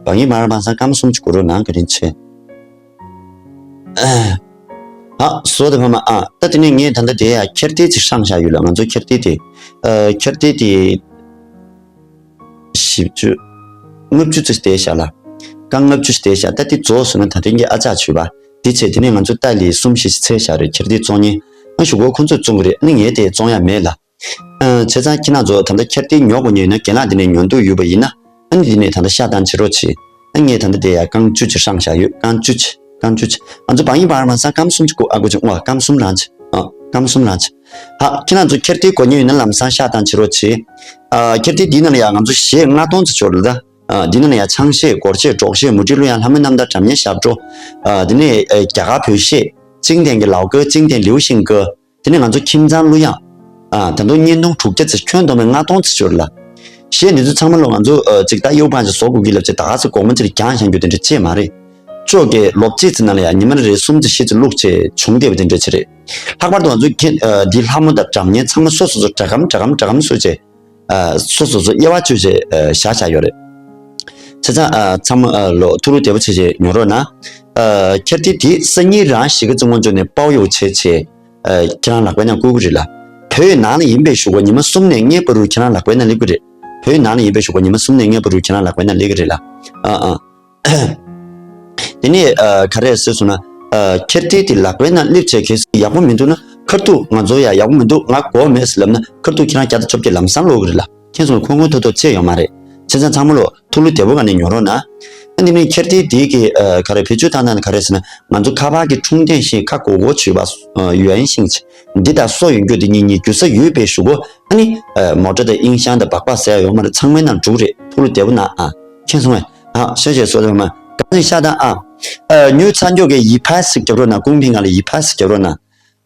བ་ངེ་མར་བང་སང་སྐམ་གསུམ་ཅིག་གོ་རོགས་གནང་། བཀའ་དྲིན་ཆེ། ཨ་བཟོ་དེ་ཕ་མ། ཨ་ད་དེ་ནས་ངས་ད་ལྟ་དེ་ཡ་ཁྱེར་ཏི་ཅིག་སྲང་བཞག་ཡོད་ལ། ང་ཚོ་ཁྱེར་ཏི་དེ་ཨ་ཁྱེར་ཏི་དེ། བཞི་བཅུ། ལྔ་བཅུ་ཙམ་བསྡད་བཞག་ལ། རྐང་ལྔ་བཅུ་བསྡད་བཞག་ད་དེ་རྫོགས་སོང་ན་ད་ཐེངས་ཀྱི་ཨ་ཅག་བྱོས་པ། དེ་བྱས་དེ་ནས་ང་ཚོ་ཏཱ་ལི་གསུམ་བཞི་ཞིག་འཚོལ་བཞག་རེད། ཁྱེར་ཏི་བཙོང་མཁན། ཨ་གཞུག་གུ་ཁོ་ཚོས་བཙོང་གི་རེད། ཨ་ནི་ངས་དེ་བཙོང་ཡ་མེད་ལ། ཨ་བྱས་ཙང་ཁྱེད་རང་ཚོ་ད་ལྟ་ཁྱེར་ཏི་ཉོ་དགོས་མཁན་ཡོད་ན། རྒན་ལགས་དེ་ནས་ཉོ་འདོད་ཡོད་པ་ཡིན་ན། ཨ་ནི་དེ་ནས་ད་ལྟ་ཤ་སྟག་བྱེད་རོགས་བྱེད། ཨ་ངས་ད་ལྟ་དེ་ཡ་རྐང་བཅུ་ཅིག་སྲང་བཞག་ཡོད། རྐང་བཅུ་ཅིག་རྐང་བཅུ་ཅིག་ང་ཚོ་བ་ཡིན་བར་མ་སང་སྐམ་གསུམ་ཅིག་གོ། ཨ་གོ་ཅིག་ཨོ་སྐམ་གསུམ་རང་ཅིག་ཨ་སྐམ་གསུམ་རང་ཅིག་ཧ། ཁྱེད་རང་ཚོ་ཁྱེར་ཏི་དགོས་མཁན་ཡོད་ན་ལམ་སང་ཤ་སྟག་བྱེད་རོགས་བྱེད། ཨ་ཁྱེར་ཏི་འདི་ནང་ལ་ཡ་ང་ཚོ་གཞས་ལྔ་སྟོང་ཙམ་ཅིག་ཡོད་རེད་ད། ཨ་འདི་ནང་ལ་ཡ་ཆང་གཞས། སྒོར་གཞས། འབྲོག་གཞས། མུ་ཏིག་གླུ་དབྱངས། ལྷ་མོའི་རྣམ་ཐར། སྒྲ་སྙན་ཞབས་བྲོ། ཨ་དེ་ནས་ཨ་རྒྱ་གར་བོད་གཞས། ཅིང་ཏེང་གི་ལའོ་ཀོ། ཅིང་ཏེང་ལིའུ་ཤིང་ཀོ། དེ་ནས་ང་ཚོ་ཁྱིམ་ཚང་གླུ་དབྱངས། ཨ་ད་དུང་བརྙན་ཐུང་དྲུག་བརྒྱ་ཙམ། ཁྱོན་བསྡོམས་པས་ལྔ་སྟོང་ཙམ་ཅིག་ཡོད་རེད་ལ། གཞས་འདི་ཚོ་ཚང་མ་ལོ་ང་ཚོ་ཨ་ཅིག་ད་ཡོ་པང་ཅིག་བཟོ་དགོས་ཀྱི་ལབ་ཅིག་ད་ག་ཚོད་སྒོར་མོ་ཅིག་ལ་རྒྱང་བཞག་རྒྱུ་དེ་འདྲ་ཅིག་མ་རེད། ཅོག་གི་ལོ་གཅིག་ཙམ་ནང་ལ་ཡ་ཉི་མ་རེ་རེ་གསུམ་ཙམ་བཞི་ཙམ་བླུགས་བྱས་བྱུང་བསྡད་པ་དེ་འདྲ་ཅིག་རེད། ལྷག་པར་དུ་ང་ཚོ་ཁྱེད་ཨ་འདི་ལྷ་མོ་དང་སྒྲ་སྙན་ཚང་མ་སོ་སོ་སོ་སྒྲ་སྒམ་སྒྲ་སྒམ་སྒྲ་སྒམ་བཟོས་བྱས། ཨ་སོ་སོ་སོ་དབྱེ་བ་བཅོས་བྱས་ཨ་བཞག་བཞག་ཡོད་རེད། བྱས་ཙང་ཨ་ཚང་མ་ཨ་ལོ་ཐུགས་ལུ་བདེ་པོ་བྱས་བྱས་ཉོ་རོགས་གནང་། ཨ་ཁྱེར་ཏི་དེ་སང་ཉིན་རང་གཞིས་ཀ་རྩེ་སྔོན་ཕྱོགས་ནས་པའོ་ཡོ་བྱས་བྱས། ཨ་ཁྱེད་རང་ལག་པའི་ནང་བསྐུར་གི་རེད་ལ། བོད་ནང་ལ་ཡིན་པའི་གཞུག་གུ་ཉི་མ་གསུམ་ནས་ལྔའི་བར་དུ་ཁྱེད་རང་ལག་པའི་ནང་སླེབས་ཀྱི་རེད། བོད་ནང་ལ་ཡིན་པའི་གཞུག་གུ་ཉི་མ་གསུམ་ནས་ལྔའི་བར་དུ་ཁྱེད་རང་ལག་པའི་ནང་སླེབས་ཀྱི་རེད་ལ། ཨ་ཨ། དེ་ནས་ཨ་ག་རེ་ཟེར་སོང་ན། ཨ་ཁྱེར་ཏི་དེ་ལག་པའི་ནང་སླེབས་བྱས་གལ་སྲིད་ཡག་པོ་མི་འདུག་ན་ཁ་ཐུག་ང་ཚོ་ཡ་ཡག་པོ་མི་འདུག་ང་དགོས་མེད་ཟེར་ལབ་ན་ཁ་ཐུག་ཁྱེད་རང་བརྒྱ་དང་བཅོ་བརྒྱད་ལམ་སང་ལོག་གི་རེད་ལ། ཁྱེད་ཚོ་ཁོང་ཁོང་ཐོག་ཐོག་བཅད་ཡོང་མ་རེད། བྱས་ཙང་ཚང་མ་ལོ་ཐུགས་ལུ་བདེ་པོ་ག་ནས་ཉོ་རོགས་གནང་། ཨ་འདི་ནས་ཁྱེར་ཏི་དེ་གི་ཨ་ག་རེ་བེད་སྤྱོད་བཏང་སྟངས་ག་རེ་ཟེར་ན་ང་ཚོ་ཁ་པར་གྱི་འཁྲུངས་སྟོན་ཤིང་ཁ་སྒོར་སྒོར་བྱོས་པ། ཨ་ཡུན་ཤིང་འདི་དང་སོ་ཡོན་རྒྱུ་དེ་གཉིས་གཉིས་རྒྱུ་ས་ཡོད་པའི་གཞུག་གུ་ཨ་ནི་ཨ་མོ་ཊ་དང་ཨིན་ཤང་དང་སྦག་སྦག་ཟེར་ཡ་ཡོད་མ་རེད། ཚང་མའི་ནང་འགྲོ་གི་རེད། ཐུགས་ལུ་བདེ་པོ་གནང་ཨ། མཁྱེན་སོང་ངས། ཨ་ཤ་ཤ་བཟོ་དེ་ཕ་མ་གང་ནས་ཤ་དང་ཨ། ཨ་ཉོས་ཚར་མགྱོགས་ཀྱི་ཡི་ཕ་སི་རྒྱབ་རོགས་གནང་། ཀུང་ཕིང་ང་ལ་ཡི་ཕ་སི་རྒྱབ་རོགས་གནང་།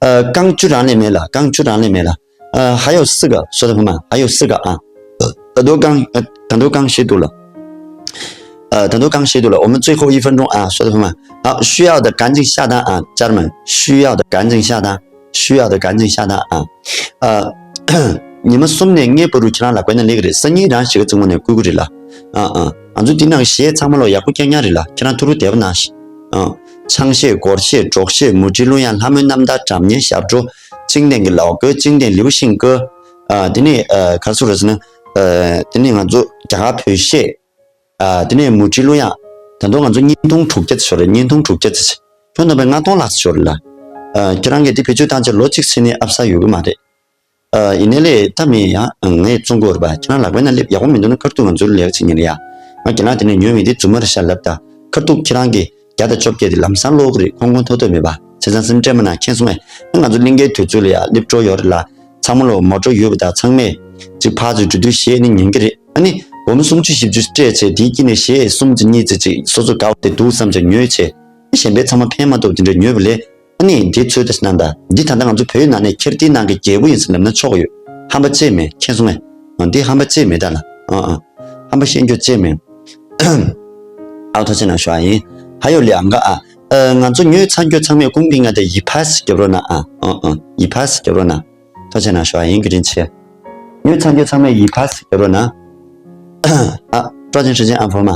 ཨ་རྐང་བཅུ་རང་ལས་མེད་ལ། རྐང་བཅུ་རང་ལས་མེད་ལ། ཨ་还有四个། བཟོ་དེ་ཕ་མ་还有四个啊། ད་དུང་རྐང་ཨ་ད་དུང་རྐང་བཞི་འདུག་ལ། ཨ་ད་དུང་རྐང་བཞི་འདུག་ལ། 我们最后一分钟啊། བཟོ་དེ་ཕ་མ།好，需要的赶紧下单啊，家人们，需要的赶紧下单。 需要的赶紧下单啊。ཨ་ཉི་མ་གསུམ་ནས་ལྔའི་བར་དུ་ཁྱེད་རང་ལག་པའི་ནང་སླེབས་ཀྱི་རེད། སང་ཉིན་རང་གཞིས་ཀ་རྩེ་སྔོན་ནས་བསྐུར་གྱི་རེད་ལ། ཨ་ཨ་ང་ཚོ་འདི་ནང་གཞས་ཚང་མ་ལོ་ཡག་པོ་རྐྱང་རྐྱང་རེད་ལ། ཁྱེད་རང་ཐུགས་ལུ་བདེ་པོ་གནང་ཞིག་ཨ་ཆང་གཞས། སྒོར་གཞས། འབྲོག་གཞས། མུ་ཏིག་གླུ་དབྱངས། ལྷ་མོའི་རྣམ་ཐར། སྒྲ་སྙན་ཞབས་བྲོ། ཅིང་ཏེང་གི་ལའོ་ཀོ། ཅིང་ཏེང་ལིའུ་ཤིང་ཀོ། ཨ་དེ་ནས་ཨ་ག་རེ་ཟེར་ན། ཨ་དེ་ནས་ང་ཚོ་རྒྱ་གར་བོད་གཞས། ཨ་དེ་ནས་མུ་ཏིག་གླུ་དབྱངས། ད་དུང་ང་ཚོ་བརྙན་ཐུང་དྲུག་བརྒྱ་ཙམ་ཤོར་རེད། བརྙན་ཐུང་དྲུག་བརྒྱ་ཙམ་ཅིག་ཁྱོན་བསྡོམས་པས་ལྔ་སྟོང་ལྷག་ཙམ་ཤོར་རེད་ལ། ཨ་ཁྱེད་རང་གིས་དེ་བེད་སྤྱོད་བཏང་བྱས་ལོ་གཅིག་ཕྱིན་ནས་ཨབ་ས་ཡོད་གི་མ་རེད། ཨ་ཡིན་ནའི་ལས་ད་མིན་ཡང་ངས་བཙོང་དགོས་རེད་པ། ཁྱེད་རང་ལག་པའི་ནང་སླེབས་ཡག་པོ་མི་འདུག་ན་ཁ་ཐུག་ང་ཚོར་ལབ་ཡག་ཅིག་ཉན་རེད་ཡ། ང་རྒན་ལགས་དེ་ནས་ཉོས་མི་འདི་རྫུན་མ་རེད་ཤག་ལབ་ད། ཁ་ཐུག་ཁྱེད་རང་གིས་བརྒྱ་དང་བཅོ་བརྒྱད་དེ་ལམ་སང་སློག་གི་རེད། ཁོང་ཁོང་ཐོག་ཐོག་མེད་པ། བྱས་ཙང་སེམས་ཁྲལ་མ་གནང་། མཁྱེན་སོང་ངས། ང་ཚོ་གླིང་གའི་དུས་ཚོད་ལ་ཡ་སླེབས་འགྲོ་ཡོད་རེད་ལ། ཚང་མ་ལོ་མོ་ཊ་ཡོད་པ་དང་ཚང་མས་ཅིག་ཕར་ཚུར་འགྲོ་དུས་གཞས་ནི་ཉན་གི་རེད། ཨ་ནི་སྒོར་མོ་སུམ་ཅུ་བཞི་བཅུ་སྤྲད་བྱས་དེའི་དཀྱིལ་ནས་གཞས་གསུམ་ཙམ་གཉིས་ཙམ་ཅིག་སོ་སོ་དགའ་བ་དེ་འདུག་བསམ་བྱས་ཉོས་བྱས། གཞན་པའི་ཚང་མ་ཕན་མ་ཐོགས་དེ་འདྲ་ཉོས་པ་ལས། ཨ་ནི་འདི་ཚོད་ལྟ་ཞིག་གནང་དང་། འདི་ད་ལྟ་ང་ཚོ་བོད་ནང་ནས་ཁྱེར་ཏིའི་ནང་གི་རྒྱལ་པོ་ཡིན་ཟེར་ལབ་ན་ཆོག་གི་ཡོད། ཧམ་པ་བཅས་མེད། མཁྱེན་སོང་ངས། འདི་ཧམ་པ་བཅས་མེད་ད་ལ། ཨ་ཨ། ཧམ་པ་བཤད་རྒྱུ་བཅས་མེད། ཨ་ཐུགས་རྗེ་གནང་ཞུ་བ་ཡིན། ཧ་ཡོ་ལི་ཨང་ག་ཨ། ཨ་ང་ཚོ་ཉོས་ཚར་རྒྱུ་ཚང་མས་ཀུང་པི་ང་དེ་ཡི་ཕ་སི་རྒྱབ་རོགས་གནང་ཨ། ཨ་ཨ་ཡི་ཕ་སི་རྒྱབ་རོགས་གནང་། ཐུགས་རྗེ་གནང་ཞུ་བ་ཡིན། བཀའ་དྲིན་ཆེ། ཉོས་ཚར་རྒྱུ་ཚང་མས་ཡི་ཕ་སི་རྒྱབ་རོགས་གནང་། ཨ་抓紧时间啊，朋友们。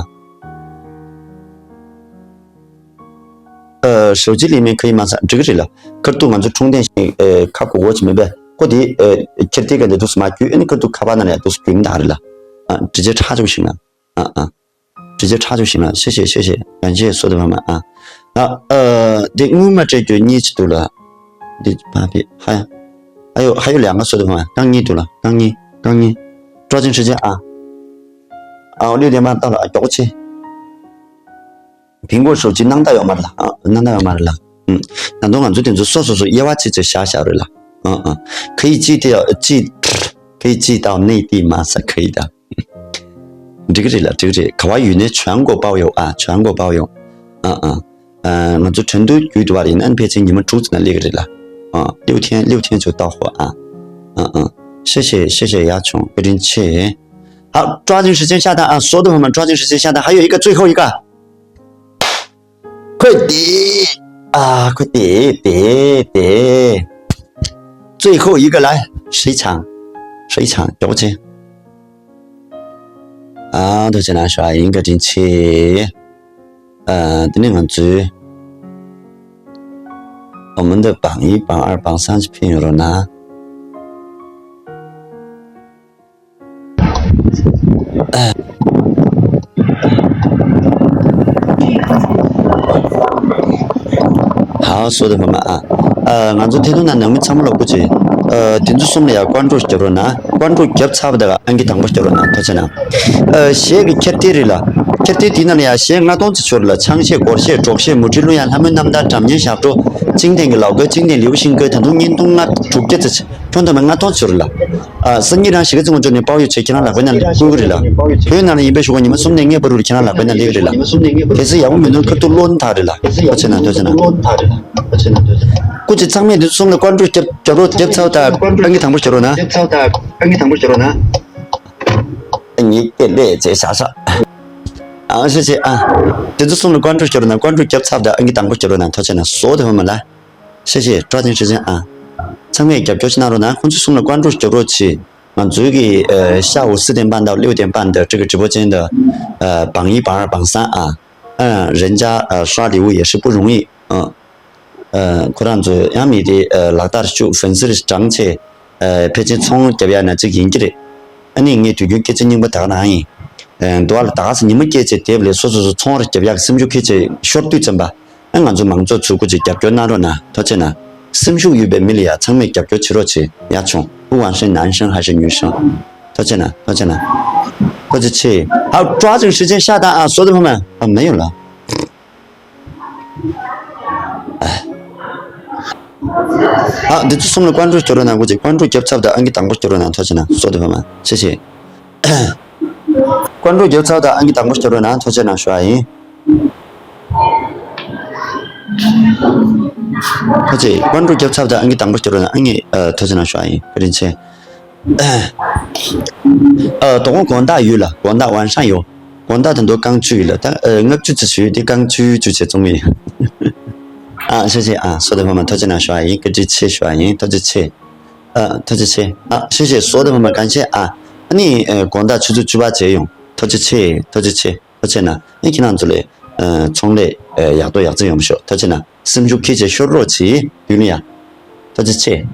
ཨ།手机里面可以吗？འགྲིག་གི་རེད་ལ། ཁ་ཐུག་ང་ཚོ་འཁྲུངས་ལྡན་ཞིག་ཨ། ཁ་གོ་གོ་ཅིག་མེད་པས། ཁོ་དེ་ཨ། ཁྱེར་ཏེ་ག་འདི་འདུག་སེ་མ་བརྒྱུད། ཨ་ནི་ཁ་ཐུག་ཁ་པར་ནང་ལ་ཡ་འདུག་སེ་བརྒྱུད་མི་ད་རེད་ལ། ཨ། 直接插进去行了། 啊啊，直接插进去行了。谢谢谢谢，感谢所有的朋友们啊。啊呃，འདི་དངུལ་མ་སྤྲད་རྒྱུ་གཉིས་ཅིག་འདུག་ལ། འདི་ཕ་ཕི་ཧ་ཡ། ཨ་ཡོ་ཧ་ཡོ་ལས་ང་སོ་དེ་ཕ་མ་རྐང་གཉིས་འདུག་ལ། རྐང་གཉིས། རྐང་གཉིས། 抓紧时间啊。 ཨ་ལུས་ལྡན་པ་ལྟ་ལ་མགྱོགས་ཆེ། 苹果手机 སྣང་དག་ཡོད་མ་རེད་ལ། ཨ་སྣང་དག་ཡོད་མ་རེད་ལ། ཨུམ། ད་དུང་ང་ཚོ་དེ་ཚོ་སོ་སོ་སོ་དབྱེ་བ་ཕྱེ་ཕྱེ་བཞག་བཞག་རེད་ལ། ཨ་ཨ། 可以寄到 寄 可以寄到内地吗 ཟེར་གི་ཡིན་ད། འགྲིག་གི་རེད་ལ་འགྲིག་གི་རེད། 可以 ཡུན་ནན་全国包邮 ཨ། 全国包邮། ཨ་ཨ། ཨ་ང་ཚོ་ཁྲིན་ཏུའུ་བརྒྱུད་དུ་བ་ཡིན་ན་ཕལ་ཆེར་ཉི་མ་དྲུག་ཙམ་ན་སླེབས་ཀྱི་རེད་ལ། ཨ། 六天 六天就到货 ཨ། ཨ་ཨ། 谢谢谢谢 ཡ་ཆུང་བཀའ་དྲིན་ཆེ། 好，抓紧时间下单啊！所有的朋友们，抓紧时间下单，还有一个，最后一个。 快点啊，快点，点点。最后一个来，谁抢？谁抢？有请。 ཨ་ཐུགས་རྗེ་གནང་ཞུ་བ་ཡིན། བཀའ་དྲིན་ཆེ། ཨ་དེ་ནས་ང་ཚོས་我们的榜一榜二榜三 ཅིག་ཕུལ་ཡོང་རོགས་གནང་། 好，所有的朋友们啊，ཨ་ང་ཚོ་ཐད་གཏོང་ནང་ནང་མི་ཚང་མ་ལ་སྐུ་མཁྱེན། ཨ་དེ་ཚོ་གསུམ་ལ་ཡང་关注 རྒྱབ་རོགས་གནང་། 关注 རྒྱབ་ཚར་བ་དང་ཨང་ཀི་དང་པོ་རྒྱབ་རོགས་གནང་། ཐུགས་རྗེ་གནང་། ཨ་གཞས་ཀྱི་ཁྱེར་ཏེ་རེད་ལ། ཁྱེར་ཏེ་དེའི་ནང་ལ་ཡང་གཞས་ལྔ་སྟོང་ཙམ་ཤོར་ལ། ཆང་གཞས། སྒོར་གཞས། འབྲོག་གཞས། མུ་ཁྲི་གླུ་དབྱངས། ལྷ་མོའི་རྣམ་ཐར། སྒྲ་སྙན་ཞབས་བྲོ། ཅིང་ཐེང་གི་ལའོ་ཀོའི། ཅིང་ཐེང་ལིའུ་ཤིང་ཀོའི། ད་དུང་བརྙན་ཐུང་ལྔ་དྲུག་བརྒྱ་ཙམ། ཁྱོན་བསྡོམས་ལྔ་སྟོང་ཙམ་ཤོར་ལ། ཨ་སང་ཉིན་རང་གཞིས་ཀ་རྩེ་མགོ་མཇུག་ནས་པའོ་ཡོ་བྱས་ཁྱེད་རང་ལག་པའི་ནང་བསྐུར་གི་རེད་ལ། བོད་ནང་ལ་ཡིན་པའི་ཞོགས་ཀ་ཉི་མ་གསུམ་ནས་ལྔའི་བར་དུ་ཁྱེད་རང་ལག་པའི་ནང་སླེབས་གི་རེད་ལ། གལ་སྲིད་ཡག་པོ་མི་འདུག་ཁ་ཐུག་བློ་ཐག་རེད་ལ། ཐུགས་རྗེ་གནང་། ཐུགས་རྗེ་གནང་། སྐུ་མཁྱེན། ཚང་མས་འདི་གསུམ་ལ་关注 རྒྱབ་རྒྱབ་རོགས། རྒྱབ་ཚར་བ་དང་ཨང་ཀི་དང་པོ་རྒྱབ་རོགས་གནང་། རྒྱབ་ཚར་བ་དང་ཨང་ཀི་དང་པོ་རྒྱབ་རོགས་གནང་། ངེད་སྐད་ལས་བྱས་བཞག་བཞག་ཨ་ཤེས་ཤེས་ཨ། དེ་ཚོ་གསུམ་ལ་关注 རྒྱབ་རོགས་གནང་། 关注 རྒྱབ་ཚར་བ་དང་ཨང་ཀི་དང་པོ་རྒྱབ་རོགས་གནང་། ཐུགས་རྗེ་གནང་། བཟོ་དེ་ཧོ་མ་ལ། ཤེས་ཤེས་抓紧时间啊། ཚང་མས་རྒྱབ་སྐྱོར་ཅིག་གནང་རོགས་གནང་། ཁོང་ཚོ་གསུམ་ལ་关注 རྒྱབ་རོགས་བྱེད། ང་ཚོའི་གི་ཨ་下午四点半到六点半的这个直播间的呃榜一榜二榜三啊，嗯，人家呃刷礼物也是不容易，嗯。 ཁོ་རང་ཚོས་ཡང་མི་དེ་ལག་བསྟར་བཅུག་ཧྥན་སི་རེ་དྲངས་བྱས། ཕལ་ཆེར་ཚོང་རྒྱབ་ཡག་ན་ཅིག་ཡིན་གྱི་རེད། ཨ་ནི་ངས་དུས་རྒྱུན་སྐད་ཆ་རྙིང་པ་ད་ག་རང་ཡིན། འདུག་ཨ་ལ་ད་ག་སེ་ཉི་མ་སྐད་ཆ་དེབ་ལས་སོ་སོ་སོ་ཚོང་ར་རྒྱབ་ཡག་སེམས་ཤུགས་ཁྱེད་ཚོས་ཤོར་དུས་ཙམ་པ། ཨ་ང་ཚོ་མང་ཚོགས་ཚོས་སྐུ་མཁྱེན་རྒྱབ་སྐྱོར་གནང་རོགས་གནང་། ཐུགས་རྗེ་གནང་། སེམས་ཤུགས་ཡོད་པའི་མི་ལ་ཡ་ཚང་མས་རྒྱབ་སྐྱོར་བྱེད་རོགས་བྱེད། 要冲，不管是男生还是女生。ཐུགས་རྗེ་གནང་། ཐུགས་རྗེ་གནང་། ཐུགས་རྗེ་ཆེ། 好，抓紧时间下单啊，所有的朋友们。啊，没有了。 ཨ། འདི་ཚོ་གསུམ་ལ་关注 རྒྱབ་རོགས་གནང་། སྐུ་མཁྱེན། 关注 རྒྱབ་ཚར་བ་དང་ཨང་ཀི་དང་པོ་རྒྱབ་རོགས་གནང་། ཐུགས་རྗེ་གནང་། བཟོ་དེ་ཕ་མ་ཆེ་ཆེ། 关注 རྒྱབ་ཚར་བ་དང་ཨང་ཀི་དང་པོ་རྒྱབ་རོགས་གནང་། ཐུགས་རྗེ་གནང་ཞུ་བ་ཡིན། ཐུགས་རྗེ། 关注 རྒྱབ་ཚར་བ་དང་ཨང་ཀི་དང་པོ་རྒྱབ་རོགས་གནང་། ཨ་ནི་ཨ་ཐུགས་རྗེ་གནང་ཞུ་བ་ཡིན། བཀའ་དྲིན་ཆེ། 呃，དོ་དགོང་དགོང་དག་ཡོད་ལ། དགོང་དག་晚上 ཡོད། དགོང་དག་ད་དུང་རྐང་བཅུ་ཡོད་ལ། ད་ཨ་ལྔ་བཅུ་ཙམ་ཞུས་ཏེ་རྐང་བཅུ་བཅུ་བྱས་བཙོང་གི་ཡིན། ཨ་ཤེས་ཤེས་ཨ། བཟོ་དེ་ཕ་མ་ཐུགས་རྗེ་གནང་ཞུ་བ་ཡིན། བཀའ་དྲིན་ཆེ་ཞུ་བ་ཡིན། ཐུགས་རྗེ་ཆེ། ཨ་ཐུགས་རྗེ་ཆེ། ཨ་ཤེས་ཤེས། བཟོ་དེ་ཕ་མ་གང་ཆེ་ཨ། ཨ་ནི་ཨ་དགོང་དག་ཆུ་ཚོད་བཅུ་པ་བྱས་ཡོང་། ཐུགས་རྗེ་ཆེ། ཐུགས་རྗེ་ཆེ། ཐུགས་རྗེ་གནང་། ཨ་ཁྱེད་རང་ཚོ་ལ་ཨ་ཚོང་ལས་ཨ་ཡག་ཏོ་ཡག་རྩེ་ཡོང་བ་ཤོག་ཐུགས་རྗེ་གནང་། སེམས་ཤུགས་ཁྱེད་ཚོས་ཤོར་རོགས་བྱེད། དུས་ནི་ཡ། ཐུགས་རྗེ་ཆེ།